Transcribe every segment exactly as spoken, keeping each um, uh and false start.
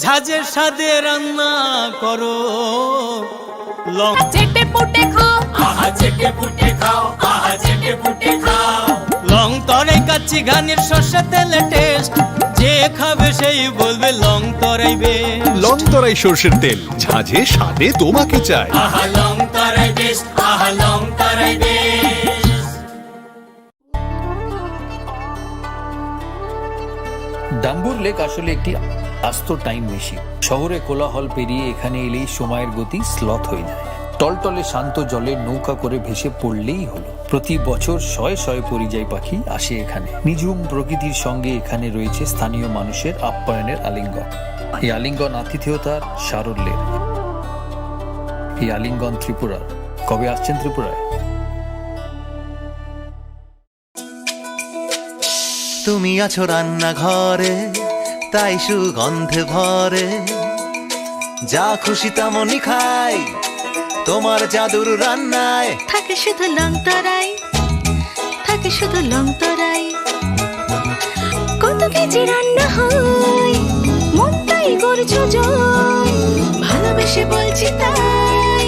ঝাঁঝে স্বাদে রান্না করো, লং চেটে পুটে খাও। আহা, চেটে পুটে খাও, আহা, চেটে পুটে খাও। লং তরাই কাচ্চি ঘানির সর্ষে তেলে টেস্ট, যে খাবে সেই বলবে লং তরাই বেশ। লং তরাই সর্ষের তেল, ঝাঁঝে স্বাদে তোমাকে চাই। আহা, লং তরাই বেশ, আহা, লং তরাই বেশ। ডাম্বুর লেক আসলে একটি আস্ত টাইম মেশিন। শহরে কোলাহল পেরিয়ে এখানে এলেই সময়ের গতি স্লথ হয়ে যায়। টলটলে শান্ত জলে নৌকা করে ভেসে পড়লেই হলো। প্রতি বছর শয়ে শয়ে পরিযায়ী পাখি আসে এখানে। নিঝুম প্রকৃতির সঙ্গে এখানে রয়েছে স্থানীয় মানুষের আপ্যায়নের আলিঙ্গন। এই আলিঙ্গন আতিথেয়তার সারল্যের। এই আলিঙ্গন ত্রিপুরার। কবে আসছেন ত্রিপুরায়? তুমি আছো রান্নাঘরে, তাই সুগন্ধে ভরে। যা খুশি তেমনই খাই, তোমার জাদুর রান্নায়। থাকে শুধু লং তরাই, থাকে শুধু লং তরাই। কত কেজি রান্না হয়, মনটাই করছো জয়। ভালোবেসে বলছি তাই,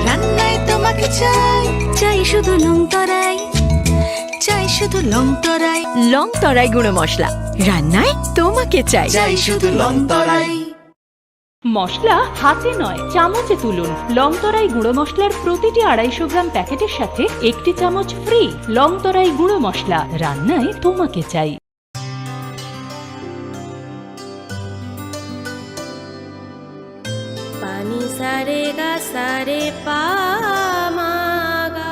রান্নায় তোমাকে চাই। চাই শুধু লং তরাই, চাই শুধু লং তরাই। লং তরাই গুঁড়ো মশলা, রান্নায় তোমাকে চাই। চাই শুধু লং তরাই। মশলা হাতে নয়, চামচে তুলুন। লং তরাই গুঁড়ো মশলার প্রতিটি আড়াইশো গ্রাম প্যাকেটের সাথে একটি চামচ ফ্রি। লং তরাই গুঁড়ো মশলা, রান্নায় তোমাকে চাই। Pani sare ga sare pa ma ga.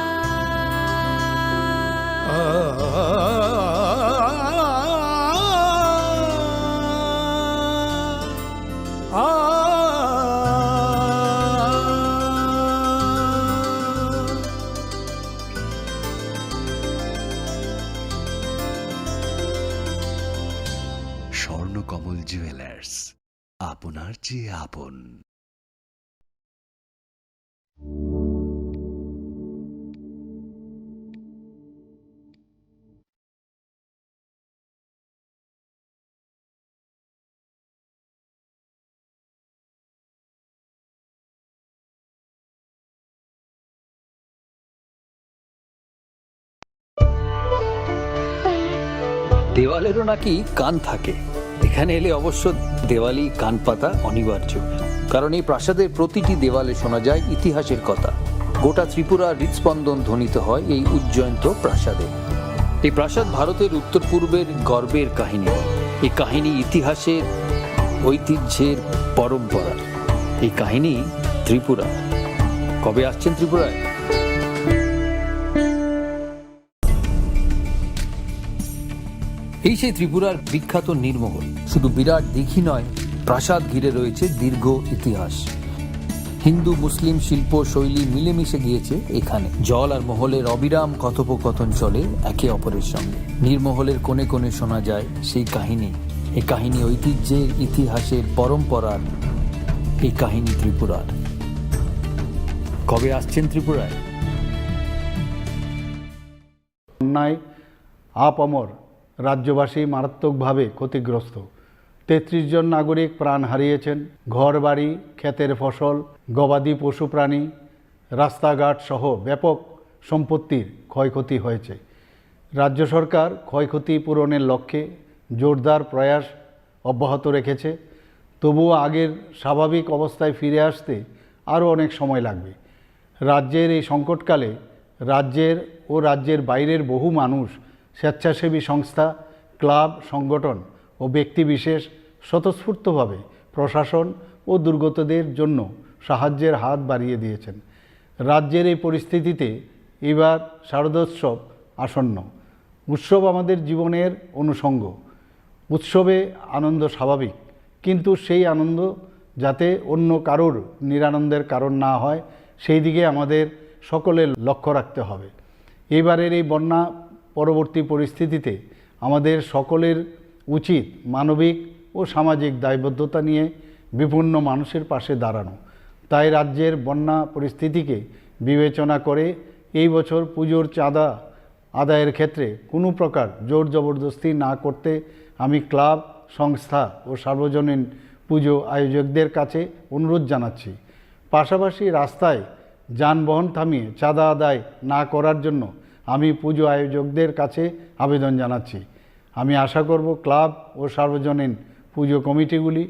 Swarnakamal jewellers, আপনার চেয়ে আপন। দেওয়ালেরও নাকি কান থাকে। এখানে এলে অবশ্য দেওয়ালি কান পাতা অনিবার্য, কারণ এই প্রাসাদের প্রতিটি দেওয়ালে শোনা যায় ইতিহাসের কথা। গোটা ত্রিপুরার হৃদস্পন্দন ধ্বনিত হয় এই উজ্জয়ন্ত প্রাসাদে। এই প্রাসাদ ভারতের উত্তর পূর্বের গর্বের কাহিনী। এই কাহিনী ইতিহাসের, ঐতিহ্যের, পরম্পরার। এই কাহিনী ত্রিপুরা। কবে আসছেন ত্রিপুরায়? এই সেই ত্রিপুরার বিখ্যাত নীরমহল। শুধু বিরাট দিঘি নয়, প্রাসাদ ঘিরে রয়েছে দীর্ঘ ইতিহাস। হিন্দু মুসলিম শিল্প শৈলী মিলেমিশে গিয়েছে এখানে। জল আর মহলের অবিরাম কথোপকথন চলে একে অপরের সঙ্গে। নীরমহলের কোণে কোণে শোনা যায় সেই কাহিনী। এই কাহিনী ঐতিহ্যের, ইতিহাসের, পরম্পরার। এই কাহিনী ত্রিপুরার। কবে আসছেন ত্রিপুরায়? বন্যায় আপামর রাজ্যবাসী মারাত্মকভাবে ক্ষতিগ্রস্ত। তেত্রিশ জন নাগরিক প্রাণ হারিয়েছেন। ঘরবাড়ি, ক্ষেতের ফসল, গবাদি পশুপ্রাণী, রাস্তাঘাট সহ ব্যাপক সম্পত্তির ক্ষয়ক্ষতি হয়েছে। রাজ্য সরকার ক্ষয়ক্ষতি পূরণের লক্ষ্যে জোরদার প্রয়াস অব্যাহত রেখেছে। তবুও আগের স্বাভাবিক অবস্থায় ফিরে আসতে আরও অনেক সময় লাগবে। রাজ্যের এই সংকটকালে রাজ্যের ও রাজ্যের বাইরের বহু মানুষ, স্বেচ্ছাসেবী সংস্থা, ক্লাব, সংগঠন ও ব্যক্তিবিশেষ স্বতঃস্ফূর্তভাবে প্রশাসন ও দুর্গতদের জন্য সাহায্যের হাত বাড়িয়ে দিয়েছেন। রাজ্যের এই পরিস্থিতিতে এবার শারদোৎসব আসন্ন। উৎসব আমাদের জীবনের অনুষঙ্গ। উৎসবে আনন্দ স্বাভাবিক, কিন্তু সেই আনন্দ যাতে অন্য কারোর নিরানন্দের কারণ না হয়, সেই দিকে আমাদের সকলের লক্ষ্য রাখতে হবে। এইবারের এই বন্যা পরবর্তী পরিস্থিতিতে আমাদের সকলের উচিত মানবিক ও সামাজিক দায়বদ্ধতা নিয়ে বিপন্ন মানুষের পাশে দাঁড়ানো। তাই রাজ্যের বন্যা পরিস্থিতিকে বিবেচনা করে এই বছর পুজোর চাঁদা আদায়ের ক্ষেত্রে কোনো প্রকার জোর জবরদস্তি না করতে আমি ক্লাব, সংস্থা ও সার্বজনীন পুজো আয়োজকদের কাছে অনুরোধ জানাচ্ছি। পাশাপাশি রাস্তায় যানবাহন থামিয়ে চাঁদা আদায় না করার জন্য আমি পুজো আয়োজকদের কাছে আবেদন জানাচ্ছি। আমি আশা করব ক্লাব ও সার্বজনীন পুজো কমিটিগুলি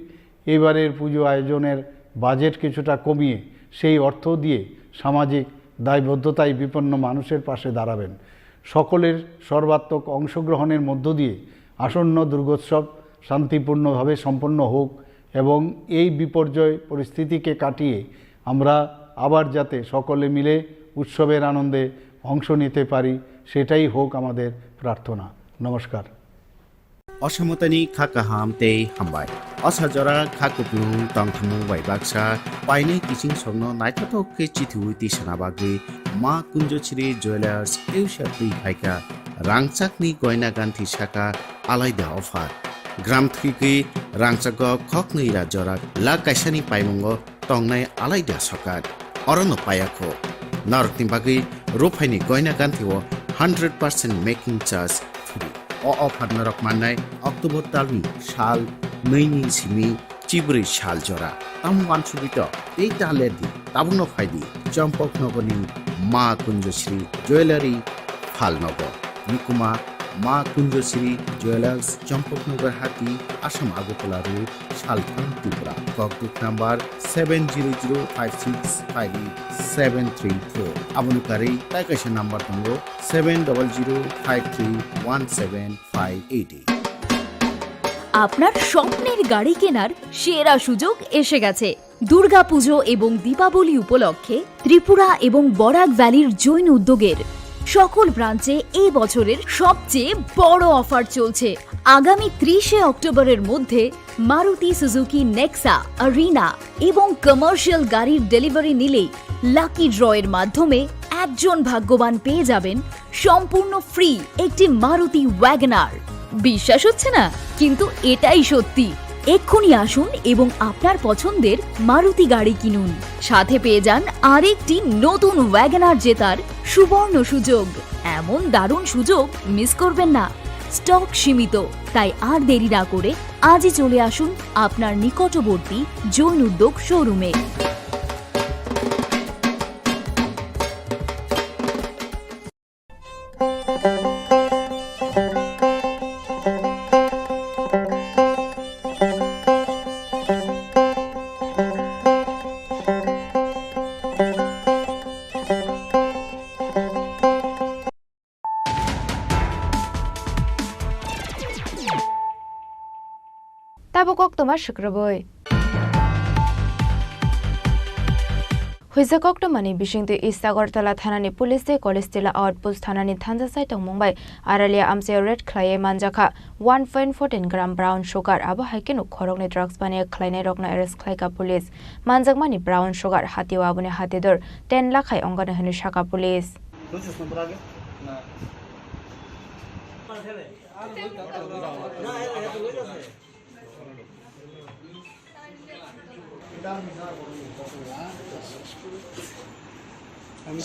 এবারের পুজো আয়োজনের বাজেট কিছুটা কমিয়ে সেই অর্থ দিয়ে সামাজিক দায়বদ্ধতায় বিপন্ন মানুষের পাশে দাঁড়াবেন। সকলের সর্বাত্মক অংশগ্রহণের মধ্য দিয়ে আসন্ন দুর্গোৎসব শান্তিপূর্ণভাবে সম্পন্ন হোক এবং এই বিপর্যয় পরিস্থিতিকে কাটিয়ে আমরা আবার যাতে সকলে মিলে উৎসবের আনন্দে অংশ নিতে পারি, সেটাই হোক আমাদের প্রার্থনা। নমস্কার। Osamotani kha kaham tei hambai. Osa jora kha kupulung tongthumung bai baksa painai kiching songno naithothok khe chithiwi tisana bagwi Ma Kunjochri Jewelers eusa twi phaikha. Rangchakni goina ganthi saka alaida offer. Gram thwigwi rangchago khoknwi ra jora lakh kaisani paimungo tongnai alaida sokat. Orono payakho. Norokni bagwi ruphaini goina ganthio hundred percent making charge free. O offer norok mannai October talni sal nwini simi chibrwi sal jora. Tamo wansugwito tei ta lerdi, tabukno phaidi Champaknagarni Ma Kunjochri Jewellery phalnogo. Nukuma Ma Kunjochri Jewellers, Champaknagar Hati, Assam Agartala Road, Salthang, Tripura. Kokduk number seven zero zero five six five eight seven three four. Aboni karwi tai kaisa number tongo, seven double zero five three one seven five eight eight. আপনার স্বপ্নের গাড়ি কেনার সেরা সুযোগ এসে গেছে। দুর্গাপুজো এবং দীপাবলি উপলক্ষে ত্রিপুরা এবং বরাক ভ্যালির জৈন উদ্যোগের সকল ব্রাঞ্চে এই বছরের সবচেয়ে বড় অফার চলছে। আগামী ত্রিশে অক্টোবরের মধ্যে মারুতি সুজুকি নেক্সা, আরিনা এবং কমার্শিয়াল গাড়ির ডেলিভারি নিলেই লাকি ড্রয়ের মাধ্যমে একজন ভাগ্যবান পেয়ে যাবেন সম্পূর্ণ ফ্রি একটি মারুতি ওয়াগনার। বিশ্বাস হচ্ছে না, কিন্তু এটাই সত্যি। এক্ষুনি আসুন এবং আপনার পছন্দের মারুতি গাড়ি কিনুন, সাথে পেয়ে যান আরেকটি নতুন ওয়াগনার জেতার সুবর্ণ সুযোগ। এমন দারুণ সুযোগ মিস করবেন না। স্টক সীমিত, তাই আর দেরি না করে আজই চলে আসুন আপনার নিকটবর্তী জৈন উদ্যোগ শোরুমে। Tabuk koktwma swkrwbwi. Huijak koktwmani bisingtwi East Agartala thanani police tei Kolestila outpost thanani thansa sai tongmung bai Aralia amchaio raid khlaiwi manjakha one point fourteen gram brown sugar, abo hai kheno khoroknwi drugs baniya khlainairokno arrest khlaikha police. Manjakmani brown sugar hatio aboni hatidor ten lakh hai wngkha hwnwi sakha police.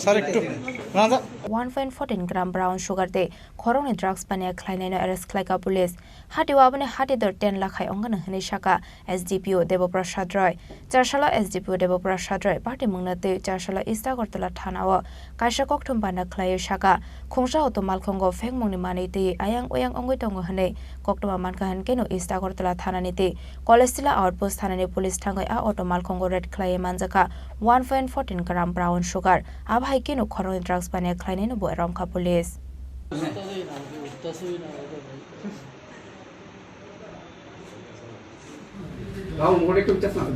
Sir, ekটু রাজা। One point fourteen gram brown sugar tei khoroknwi drugs baniya khlainaino arrest khlaikha police. Hatio aboni hatidor ten lakh hai wngkha hwnwi sakha S D P O Debo Prasad Roy. Charsalo S D P O Debo Prasad Roy party mungna twi Charsalo East Agartala thanao kaisa kokthum bana khlaiwi sakha, khungsa auto malkhungo phekmungni manwi twi ayang oyang wngwi tongo hwnwi koktwma mankha hwnkhe no East Agartala thanani tei Kolestila outpost thanani police thangwi a auto malkhungo raid khlaiwi manjakha one point fourteen gram brown sugar, abo hai kheno khoroknwi drugs baniya khlainaino bo romkha police.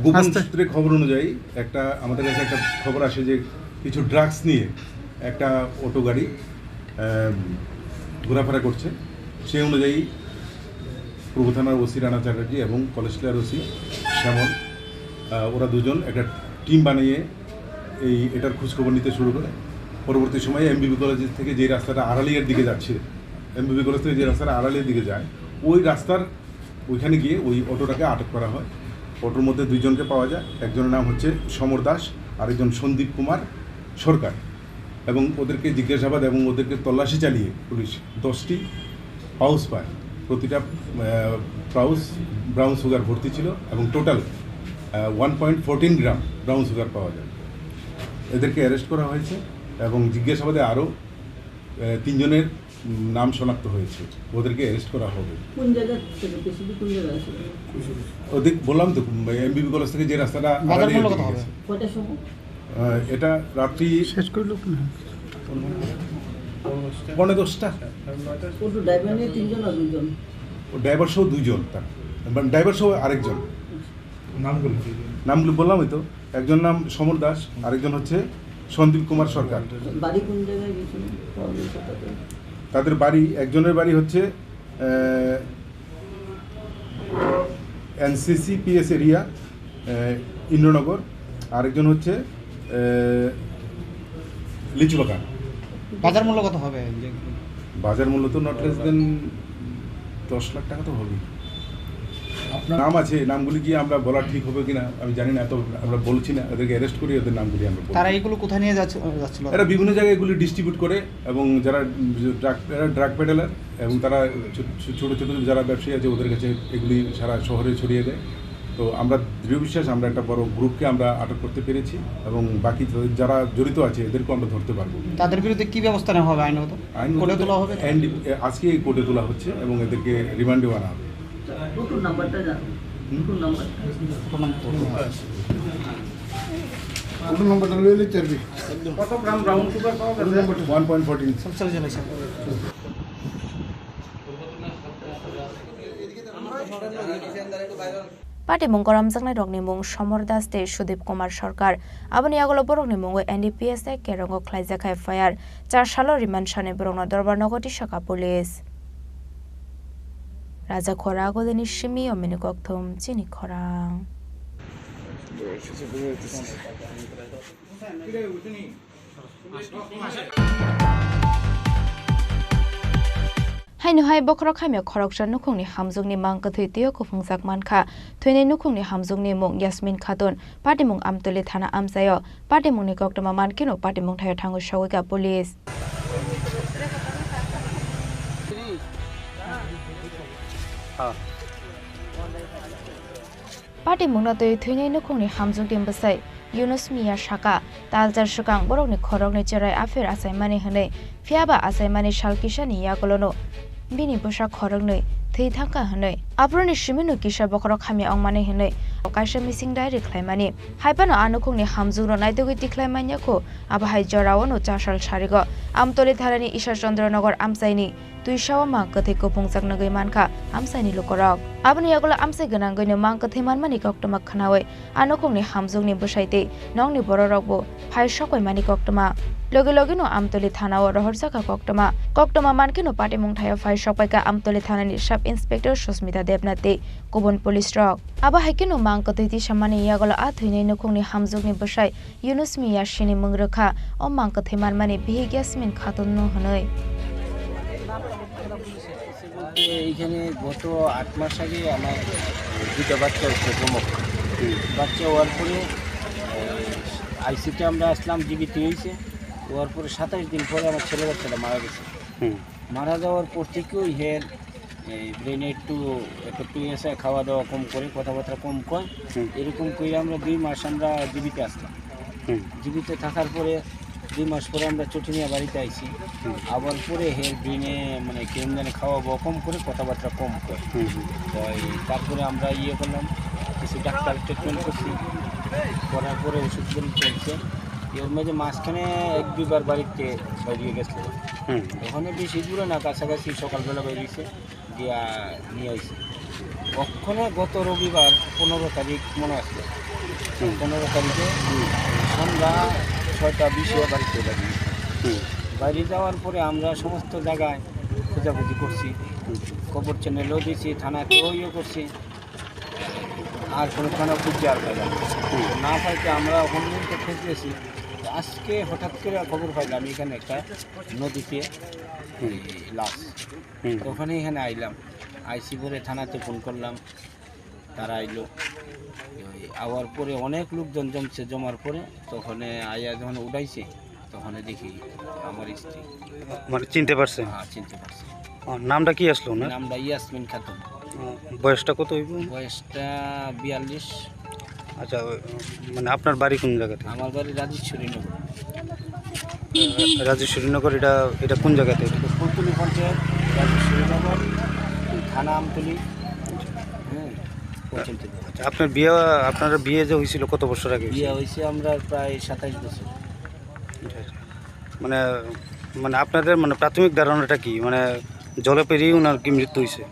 গোপন আস্তে। সূত্রে খবর অনুযায়ী একটা, আমাদের কাছে একটা খবর আসে যে কিছু ড্রাগস নিয়ে একটা অটো গাড়ি, আহ, ঘোরাফেরা করছে। সেই অনুযায়ী পূর্ব থানার ওসি রানা চ্যাটার্জি এবং কলেজ ক্লিয়ার ওসি শ্যামল, আহ, ওরা দুজন একটা টিম বানিয়ে এই, এটার খোঁজখবর নিতে শুরু করে। পরবর্তী সময়ে এমবিবি কলেজ থেকে যে রাস্তাটা আড়ালিয়ার দিকে যাচ্ছে, এমবিবি কলেজ থেকে যে রাস্তাটা আড়ালিয়ার দিকে যায়, ওই রাস্তার ওইখানে গিয়ে ওই অটোটাকে আটক করা হয়। অটোর মধ্যে দুইজনকে পাওয়া যায়, একজনের নাম হচ্ছে সমর দাস, আরেকজন সন্দীপ কুমার সরকার। এবং ওদেরকে জিজ্ঞাসাবাদ এবং ওদেরকে তল্লাশি চালিয়ে পুলিশ দশটি পাউচ পায়। প্রতিটা পাউচ ব্রাউন সুগার ভর্তি ছিল এবং total one point fourteen gram brown sugar পাওয়া যায়। এদেরকে অ্যারেস্ট করা হয়েছে এবং জিজ্ঞাসাবাদে আরও তিনজনের নাম শনাক্ত হয়েছে, ওদেরকে অ্যারেস্ট করা হবে। কোন জায়গা থেকে, পেশেন্ট কোন জায়গা আছে? ওদের বললাম তো, এমবিবি কলেজ থেকে যে রাস্তাটা বাজার আড়ালে মূল্য কত এদিকে হবে? গেছে। কয়টার সময়? আহ, এটা রাত্রি শেষ করলো। পৌনে দশটা। ও তো ড্রাইভার নিয়ে তিনজন আর দুজন। ও ড্রাইভার সহ দুইজন, তার মানে ড্রাইভার সহ আরেকজন। নামগুলো কি? নামগুলো বললামই তো, একজন নাম সমর দাস, আরেকজন হচ্ছে সন্দীপ কুমার সরকার। বাড়ি কোন জায়গায় গেছিল? তাদের বাড়ি, একজনের বাড়ি হচ্ছে এনসিসি পিএস এরিয়া, ইন্দ্রনগর, আরেকজন হচ্ছে আহ, লিচু বাগান। বাজার মূল্য কত হবে? বাজার মূল্য তো নট লেস দেন দশ লাখ টাকা তো হবেই। আপনার নাম আছে, নামগুলি কি আমরা বলা ঠিক হবে কিনা আমি জানি না, তো আমরা বলছি না, ওদেরকে অ্যারেস্ট করি ওদের নামগুলি আমরা বলবো। তারা এগুলো কোথায় নিয়ে যাচ্ছে, যাচ্ছিল? এরা বিভিন্ন জায়গায় এগুলি ডিস্ট্রিবিউট করে এবং যারা ড্রাগ, এরা ড্রাগ পেডেলার এবং তারা ছো-, ছো-, ছোট ছোট যারা ব্যবসায়ী আছে ওদের কাছে এগুলি সারা শহরে ছড়িয়ে দেয়। তো আমরা দৃঢ় বিশ্বাস আমরা একটা বড় গ্রুপকে আমরা আটক করতে পেরেছি এবং বাকি যারা জড়িত আছে এদেরকেও আমরা ধরতে পারবো। তাদের বিরুদ্ধে কি ব্যবস্থা নেওয়া হবে আইনগত? আইনগত কোর্টে তোলা হবে? এনডি-, এ, আজকে কোর্টে তোলা হচ্ছে এবং এদেরকে রিমান্ডেও আনা হবে। টোটো নাম্বারটা জানো? হুম? টোটো নাম্বারটা? টোটো নাম্বার। টোটো নাম্বারটা লইলে চলবে। কত গ্রাম ব্রাউন সুগার পাওয়া গেছে? One point fourteen. Patimung goramjaknairokni mung Somor Das tei Sudip Kumar Sarkar. Aboni yagulo borokni mungo N D P S A kerongo khlaijak F I R. Char salo remand sani borokno Dorbar nogo tisaka police. Raja Khora Agulini simi omini kokthum chini khorang. Haino hai bokhorok hamya khoroksa nukhungni hamjwkni mang kwthwi twiwi kuphungjak mankha. Thwinai nukhungni hamjwkni mung Yasmin Khatun, patimung Amtoli thana amchaio. Patimungni koktwma mankhe no patimung thaio thangwi sogwikha police. Patimungno twi thwinai nukhungni hamjwkni bwsai Yunus Miya saka, talchar swkang borokni khoroknwi cherai aphir achaimani hwnwi, phiyaba achaimani sal kisani yagulono bini bwsa khoroknwi thwi thangkha hwnwi, aphuruni simino kisa bokhorok hamya wngmani hwnwi kaisa missing diary khlaimani. Haiphano a nukhungni hamjwkno naitugwi tikhlai manya kho, abo hai jorao no chasal sarigo Amtoli thanani Ishar Chandra Nagar amchaini Twisao mang kwthwi kuphungjak nugwi mankha amchaini lukurok. Aboni yagulo amchai gwnangwino mang kwthwi manmani koktwma khwnawi a nukhungni hamjwkni bwsai tei nokni bororokbo phai sokpaimani koktwma. Logi logino Amtoli thanao rohorjakha koktwma. Koktwma mankheno patimung thaio phai sokpaikha Amtoli thanani Sub Inspector Susmita Debnath tei kubun police rok. Abo hai kheno mang kwthwi tisamani yagulo a thwinai nukhungni hamjwkni bwsai Yunus Miya sini mung rwkha, o mang kwthwi manmani bihik Yasmin Khatun no hwnwi. বলতে এইখানে গত আট মাস আগে আমার দুটো বাচ্চা হচ্ছে, যমজ। হুম। বাচ্চা হওয়ার পরে, আহ, আইসিতে আমরা আসলাম, জিবিতে হয়েছে। হওয়ার পরে সাতাশ দিন পরে আমার ছেলে বাচ্চাটা মারা গেছে। হুম। মারা যাওয়ার পর থেকে ওই হের এই ব্রেনে একটু, একটু ইয়ে আছে, খাওয়া দাওয়া কম করে, কথাবার্তা কম কয়। হুম। এরকম করে আমরা দুই মাস আমরা জিবিতে আসলাম। হুম। জিবিতে থাকার পরে দুই মাস পরে আমরা ছুটি নিয়ে বাড়িতে আইছি। হুম। আবার পরে হের ব্রেনে মানে কেমন জানি খাওয়া দাওয়া কম করে, কথাবার্তা কম কয়। হুম, হুম। তো এই তারপরে আমরা ইয়ে করলাম, কিছু ডাক্তার ট্রিটমেন্ট করছি, করার পরে ওষুধ চলছে। এর মধ্যে মাঝখানে এক দুইবার বাড়িতে বাইরে গেছে। হুম। ওখানে বেশি দূরে না, কাছাকাছি, সকালবেলা বাইরেছে। দিয়া নিয়ে আইছি। ওখানে গত রবিবার পনেরো তারিখ মনে আছে, হুম। পনেরো তারিখে, হুম, সন্ধ্যা ছয়টা বিশে বাড়িতে বেরিয়ে। হুম। বাইরে যাওয়ার পরে আমরা সমস্ত জায়গায় খোঁজাখুঁজি করছি, হুম। খবর চ্যানেলও দিয়েছি, থানাতেও ইয়ে করছি, আর কোনো থানা খুঁজছে আর পাইলাম না। হুম। না পাইতে আমরা ওখান পর্যন্ত খুঁজতেছি। তো আজকে হঠাৎ করে খবর পাইলাম এখানে একটা নদীতে, হুম, এই লাশ। হুম। ওখানে এখানে আইলাম, আইসি পরে থানাতে ফোন করলাম, তারা আইলো। ওই আওয়ার পরে অনেক লোকজন জমছে, জমার পরে তখন আইয়া যখন উঠাইছে, তখন দেখি আমার স্ত্রী। মানে চিনতে পারছেন? হ্যাঁ, চিনতে পারছি। ও, নামটা কি আসলো ওনার? নামটা ইয়াসমিন খাতুন। ও, বয়সটা কত হইব? বয়সটা বিয়াল্লিশ। আচ্ছা, ও, মানে আপনার বাড়ি কোন জায়গাতে? আমার বাড়ি রাজেশ্বরীনগর। রাজেশ্বরীনগর, এটা, এটা কোন জায়গাতে এটা? ফুলতলি পঞ্চায়েত, রাজেশ্বরীনগর, থানা আমতলি। হ্যাঁ, পঞ্চায়েত। আচ্ছা, আপনার বিয়ে, আপনার বিয়ে যে হয়েছিল কত বছর আগে? বিয়ে হয়েছে আমরা প্রায় সাতাইশ বছর। আচ্ছা, আচ্ছা। মানে, মানে আপনাদের মানে প্রাথমিক ধারণাটা কি? মানে জলে পেরিয়ে ওনার কি মৃত্যু হয়েছে?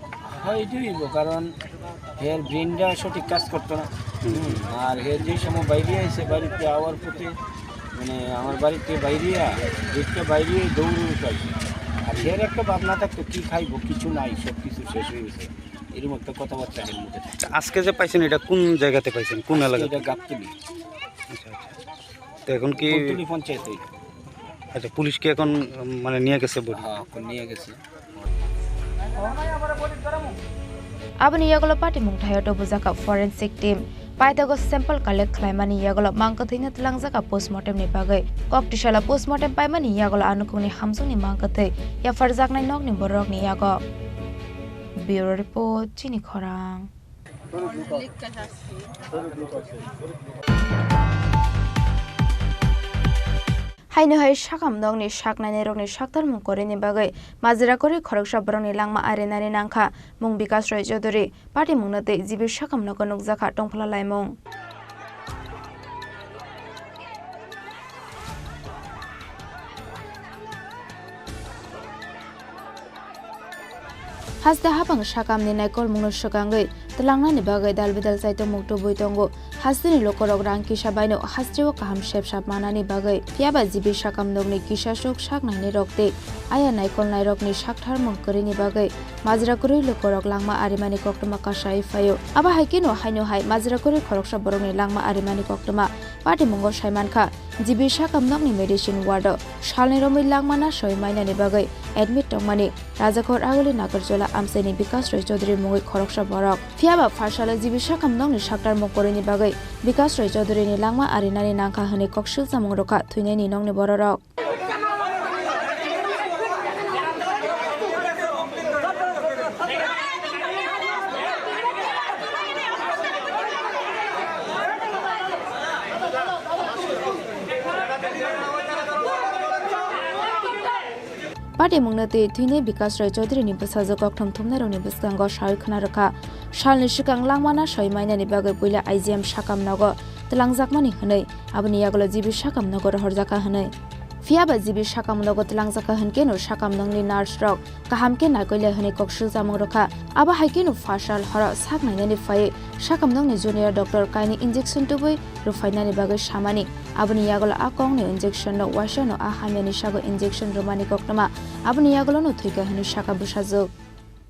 হয়, এটাই হইব, কারণ হের ব্রেনটা সঠিক কাজ করতো না। হুম। হুম, আর হে যে সময় বাইরে আইছে, বাড়িতে আওয়ার পথে মানে আমার বাড়িতে বাইরে, গেটটা বাইরে দৌড় উঠাই। আর হের একটা ভাবনা থাকতো, কি খাইবো, কিছু নাই, সব কিছু শেষ হয়ে গেছে। এরকম একটা কথাবার্তা হের মুখে থাকে। আচ্ছা, আজকে যে পাইছেন, এটা কোন জায়গাতে পাইছেন, কোন আজকে এলাকাতে? এটা গাবতলি। আচ্ছা, আচ্ছা। তো এখন কি ফুলতলি পঞ্চায়েতে। আচ্ছা, পুলিশ কি এখন, উম, মানে নিয়ে গেছে বডি? হ্যাঁ, এখন নিয়ে গেছে। Aboni yagulo patimung thaio tubujaka forensic team. Paithago sample collect khlaimani yagulo mangkwthwino twlangjaka postmortem ni bagwi. Kok tisala postmortem paimani yagulo anukungni hamjwngni mangkwthwi yapharjaknai nokni bororokni yago. Bureau report, Chini Khorang. Haino hai sakam nokni sak nainai rokni saktarmung korini bagwi majra kwrwi khoroksa borokni langma arinani nangkha mung Bikash Roy Chaudhury, patimungno tei G B sakam nogo nukjakha tongphla laimung. Haste hapang sakamni naikolmungno swkangwi twlangnani bagwi dalbidal chaitokmung tubui tongo. Hasteni lukurok rang kisa baino hasteo kaham sepsap manani bagwi. Phiyaba G B sakam nokni kisasuk sak nainai rok tei aya naikolnai rokni saktharmung kwrwini bagwi majra kwrwi lukurok langma arimani koktwma kasai phaio. Abo hai kheno haino hai majra kwrwi khoroksa borokni langma arimani koktwma patimungo saimankha. G B sakam nokni medicine ward o salni romwi langma nasoi mainani bagwi admit tongmani Rajakhor Aguli Nagarjola amchaini Bikash Roy Chaudhury mungwi khoroksa borok. Phiyaba pharsalo G B sakam nokni saktarmung kwrwini bagwi Bikash Roy Chaudhury ni langma arinani nangkha hwnwi kok silchamung rwkha thwinaini nokni bororok. Patimungno twi thwinai Bikash Roy Chaudhury ni bwsajwk kokthum thumnairokni bwskango sawi khwna rwkha. Salni swkang langmano soi mainani bagwi puila I G M sakam nogo twlangjakmani hwnwi, aboni yagulo G B sakam nogo rohorjakha hwnwi. Phiyaba G B sakam nogo twlangjakha hwnkhe no sakam nokni nurse rok kaham khe naikole hwnwi kok silchamung rwkha. Abo hai kheno pharsal horo sak nainani phaiwi sakam nokni junior doctor kaini injection tubui rwphainani bagwi samani. Aboni yagulo a kokni injection no waisa no a hamyani sago injection rwmani koktwma. Aboni yagulo no thwikha hwnwi sakha bwsajwk.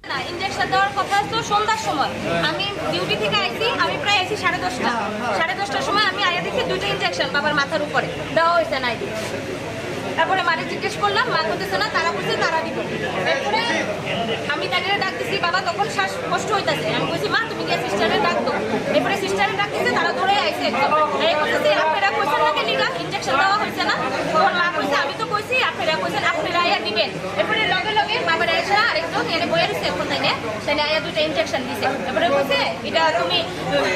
না, ইনজেকশন দেওয়ার কথা তো সন্ধ্যার সময়। আমি ডিউটি থেকে আইছি, আমি প্রায় আইছি সাড়ে দশটা। সাড়ে দশটার সময় আমি আয়া দেখি দুইটা ইনজেকশন বাবার মাথার উপরে দেওয়া হয়েছে নাই। তারপরে মারে জিজ্ঞেস করলাম, মা বলতেছে না, তারা বলছে তারা দিবে। এরপরে আমি তাদের ডাক দিছি, বাবা তখন শ্বাস কষ্ট হইতাছে। আমি বলছি, মা তুমি গিয়ে সিস্টারে ডাক দাও। এরপরে সিস্টারে ডাক দিছে, তারা দৌড়ে আইছে একদম। এই বলতেছে, আপনারা কইছেন না কেন এটা? ইনজেকশন দেওয়া হয়েছে না? তখন মা কইছে, আমি তো কইছি, আপনারা কইছেন, আপনারা আইয়া দিবেন। এরপরে লগে লগে বাবার এসে আরেকজন এনে বইয়া রয়েছে এখন তাই না? তাই না, আইয়া দুইটা ইনজেকশন দিছে। এরপরে কইছে, এটা তুমি,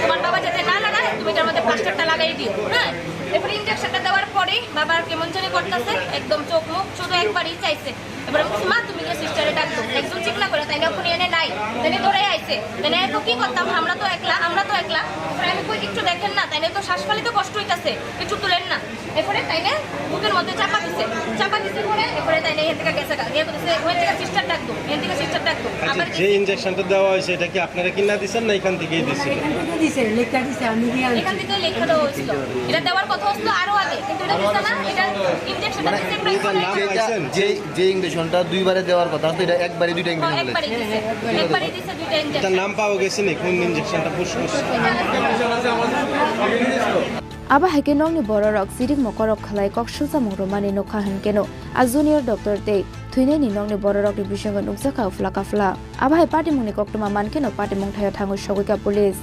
তোমার বাবা যাতে না লাগায়, তুমি এটার মধ্যে প্লাস্টারটা লাগাই দিও, হ্যাঁ? এরপরে ইনজেকশনটা দেওয়ার পরেই বাবার কেমন জানি করতেছে, একদম চোখ মুখ শুধু একবারই চাইছে। এবার আমি বলছি, "মা, তুমি গিয়ে সিস্টারে ডাক দাও।" একজন চিকনা করে, তাই না, ওখানে এনে নাই। তাই না, দৌড়ে আইছে। তাই না, এখন কি করতাম? আমরা তো একলা, আমরা তো একলা। এবার আমি কই, "একটু দেখেন না, তাই না, তো শ্বাস ফালিতে কষ্ট হইতাছে, একটু তুলেন না।" এরপরে তাই না, বুকের মধ্যে চাপা দিছে। চাপা দিছে পরে, এরপরে তাই না, এখান থেকে গেছে গা। গিয়ে বলছে, "ওখান থেকে সিস্টার ডাক দাও, এখান থেকে সিস্টার ডাক দাও।" আচ্ছা, আবার যে ইনজেকশনটা দেওয়া হয়েছে, এটা কি আপনারা কিনা দিছেন না এখান থেকেই দিছিল? এখান থেকে দিছে, লেখা দিছে, আমি গিয়ে আনছি। এখান থেকে লেখা দেওয়া হয়েছিল। এটা দেওয়ার কথা হয়েছিল আরো আগে, কিন্তু এটা দিছে না, এটা ইনজেকশনটা মানে দিছে প্রায় এটার নাম পাইছেন? যে, যে ইঞ্জেকশনটা দুইবারে দেওয়ার কথা, তো এটা একবারে দুইটা ইঞ্জেকশন একবারে দিছে। একবারে দিছে দুইটা ইঞ্জেকশন। এটার নাম পাওয়া গেছে নি? কোন ইঞ্জেকশনটা পুশ করছে? Abo hai khe nokni bororok chirik mokorok khlai kok silchamung rwmani nukha hwnkhe no a junior doctor tei thwinaini nokni bororokni bisingo nukjakha uphla kaphla. Abo hai patimungni koktwma mankhe no patimung thaio thangwi sogwikha police.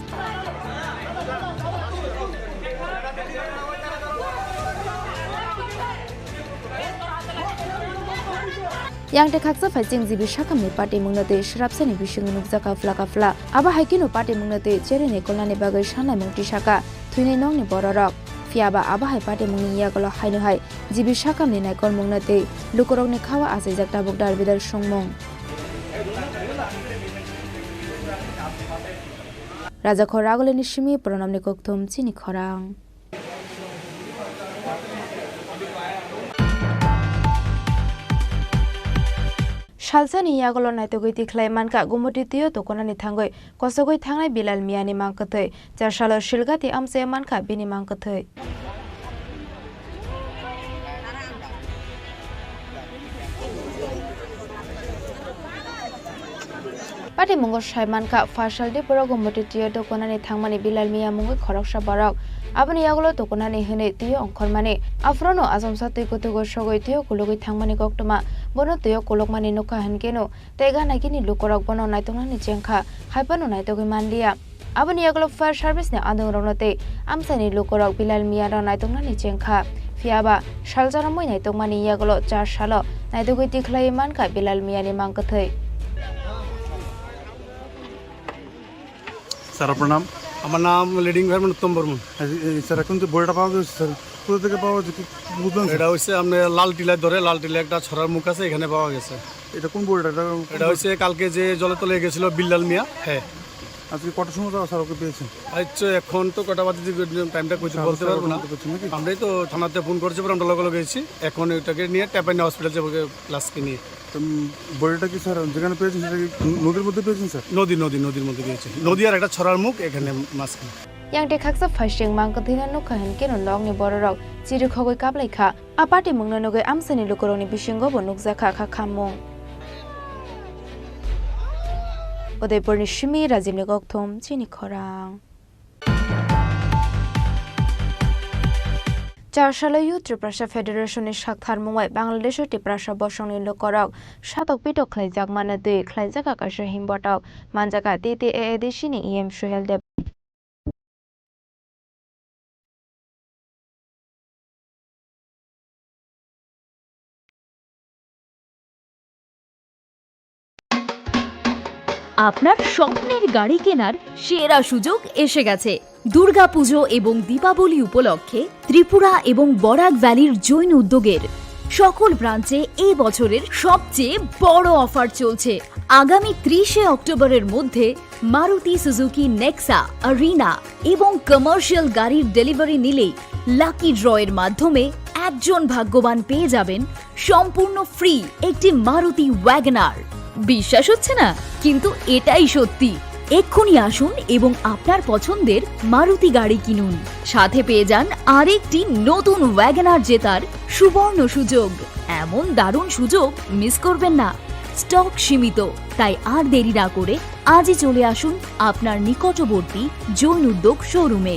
Yang tei khaksa phaising G B Sakamni patimungno tei swrapsani bisingo nukjakha phlaka phla. Abo hai kheno patimungno tei chereni kolnani bagwi sanlaimung tisakha thwinai nokni bororok. Phiyaba abo hai patimungni yagulo haino hai G B Sakamni naikolmungno tei lukurokni khao achaijak tabuk darbidar songmung. Rajakhor Ragolini simi Pranamni kokthum chini khorang. Salsani yagulo naitugwi tikhlai mankha Gumoti twiyo tukunani thangwi kosogwi thangnai Bilal Miyani mang kwthwi. Char salo Silgati amchaya mankha bini mang kwthwi. Patimungo sai mankha, phasal Dipuro Gumoti twiyo tukunani thangmani Bilal Miya mungwi khoroksa borok. Aboni yagulo tukunani hwnwi twiyo ongkhormani. Aphuru no achomsa twi kutugo sogwi twiyo kulugwi thangmani koktwma. Bono twiyo kulukmani nukha hwnkhe no tei gana gini lukurok bono naituknani chengkha, hai phano naitugwi manliya. Aboni yagulo fire service ni adongrokno tei amchaini lukurok Bilal Miyano naituknani chengkha. Phiyaba salsa romwi naitukmani yagulo char salo naitugwi tikhlaiwi mankha Bilal Miyani mang kwthwi. Sir, আপনার নাম? আমার নাম leading fireman উত্তম বর্মন। এই, এই, স্যার, এখন যে বডিটা পাওয়া গেছে, স্যার, কোথা থেকে পাওয়া গেছে? কি, কি বুঝলাম, স্যার? এটা হচ্ছে আপনার লাল টিলার ধরে, লাল টিলা একটা ছড়ার মুখ আছে, এখানে পাওয়া গেছে। এটা কোন বডিটা? এটা এটা হচ্ছে কালকে যে জলে তলে গেছিল বিল্লাল মিয়া। হ্যাঁ। আজকে কটার সময় তারা স্যার ওকে পেয়েছেন? আচ্ছা, এখন তো কটা বাজে যে টাইমটা কইতে স্যার, বলতে স্যার, পারবো না। ওটা করছেন নাকি? আমরাই তো থানাতে ফোন করেছি, পরে আমরা লগে লগে গেছি। এখন ওটাকে নিয়ে ট্যাপাইনা হসপিটাল যাবো, লাশকে নিয়ে। তো, উম, বডিটা কি স্যার যেখানে পেয়েছেন সেটা কি নদীর মধ্যে পেয়েছেন স্যার? নদী, নদী, নদীর মধ্যে পেয়েছে। নদী আর একটা ছড়ার মুখ, এখানে মাঝখানে। Yang tei khaksa phaising mang kwthwino nukha hwnkhe no nokni bororok chirikhogwi kaplaikha. A patimungno nugwi amchaini lukurokni bisingo bo nukjakha kha khammung. Udaipurni simi Rajibni kokthum chini khorang. Char salo Youth Tiprasa Federation ni saktharmung bai Bangladesh o Tiprasa bosongni lukurok satok pitok khlaijakmano twi khlaijakha kaisa himbotok, manjakha T T A A D C ni E M Suhel Deb. আপনার স্বপ্নের গাড়ি কেনার সেরা সুযোগ এসে গেছে। দুর্গাপুজো এবং দীপাবলি উপলক্ষে ত্রিপুরা এবং বরাক ভ্যালির জৈন উদ্যোগের সকল ব্রাঞ্চে এই বছরের সবচেয়ে বড় অফার চলছে। আগামী ত্রিশে অক্টোবরের মধ্যে মারুতি সুজুকি নেক্সা, আরিনা এবং কমার্শিয়াল গাড়ির ডেলিভারি নিলেই লাকি ড্রয়ের মাধ্যমে একজন ভাগ্যবান পেয়ে যাবেন সম্পূর্ণ ফ্রি একটি মারুতি ওয়াগনার। বিশ্বাস হচ্ছে না, কিন্তু এটাই সত্যি। এক্ষুনি আসুন এবং আপনার পছন্দের মারুতি গাড়ি কিনুন, সাথে পেয়ে যান আরেকটি নতুন ওয়াগনার জেতার সুবর্ণ সুযোগ। এমন দারুণ সুযোগ মিস করবেন না। স্টক সীমিত, তাই আর দেরি না করে আজই চলে আসুন আপনার নিকটবর্তী জৈন উদ্যোগ শোরুমে।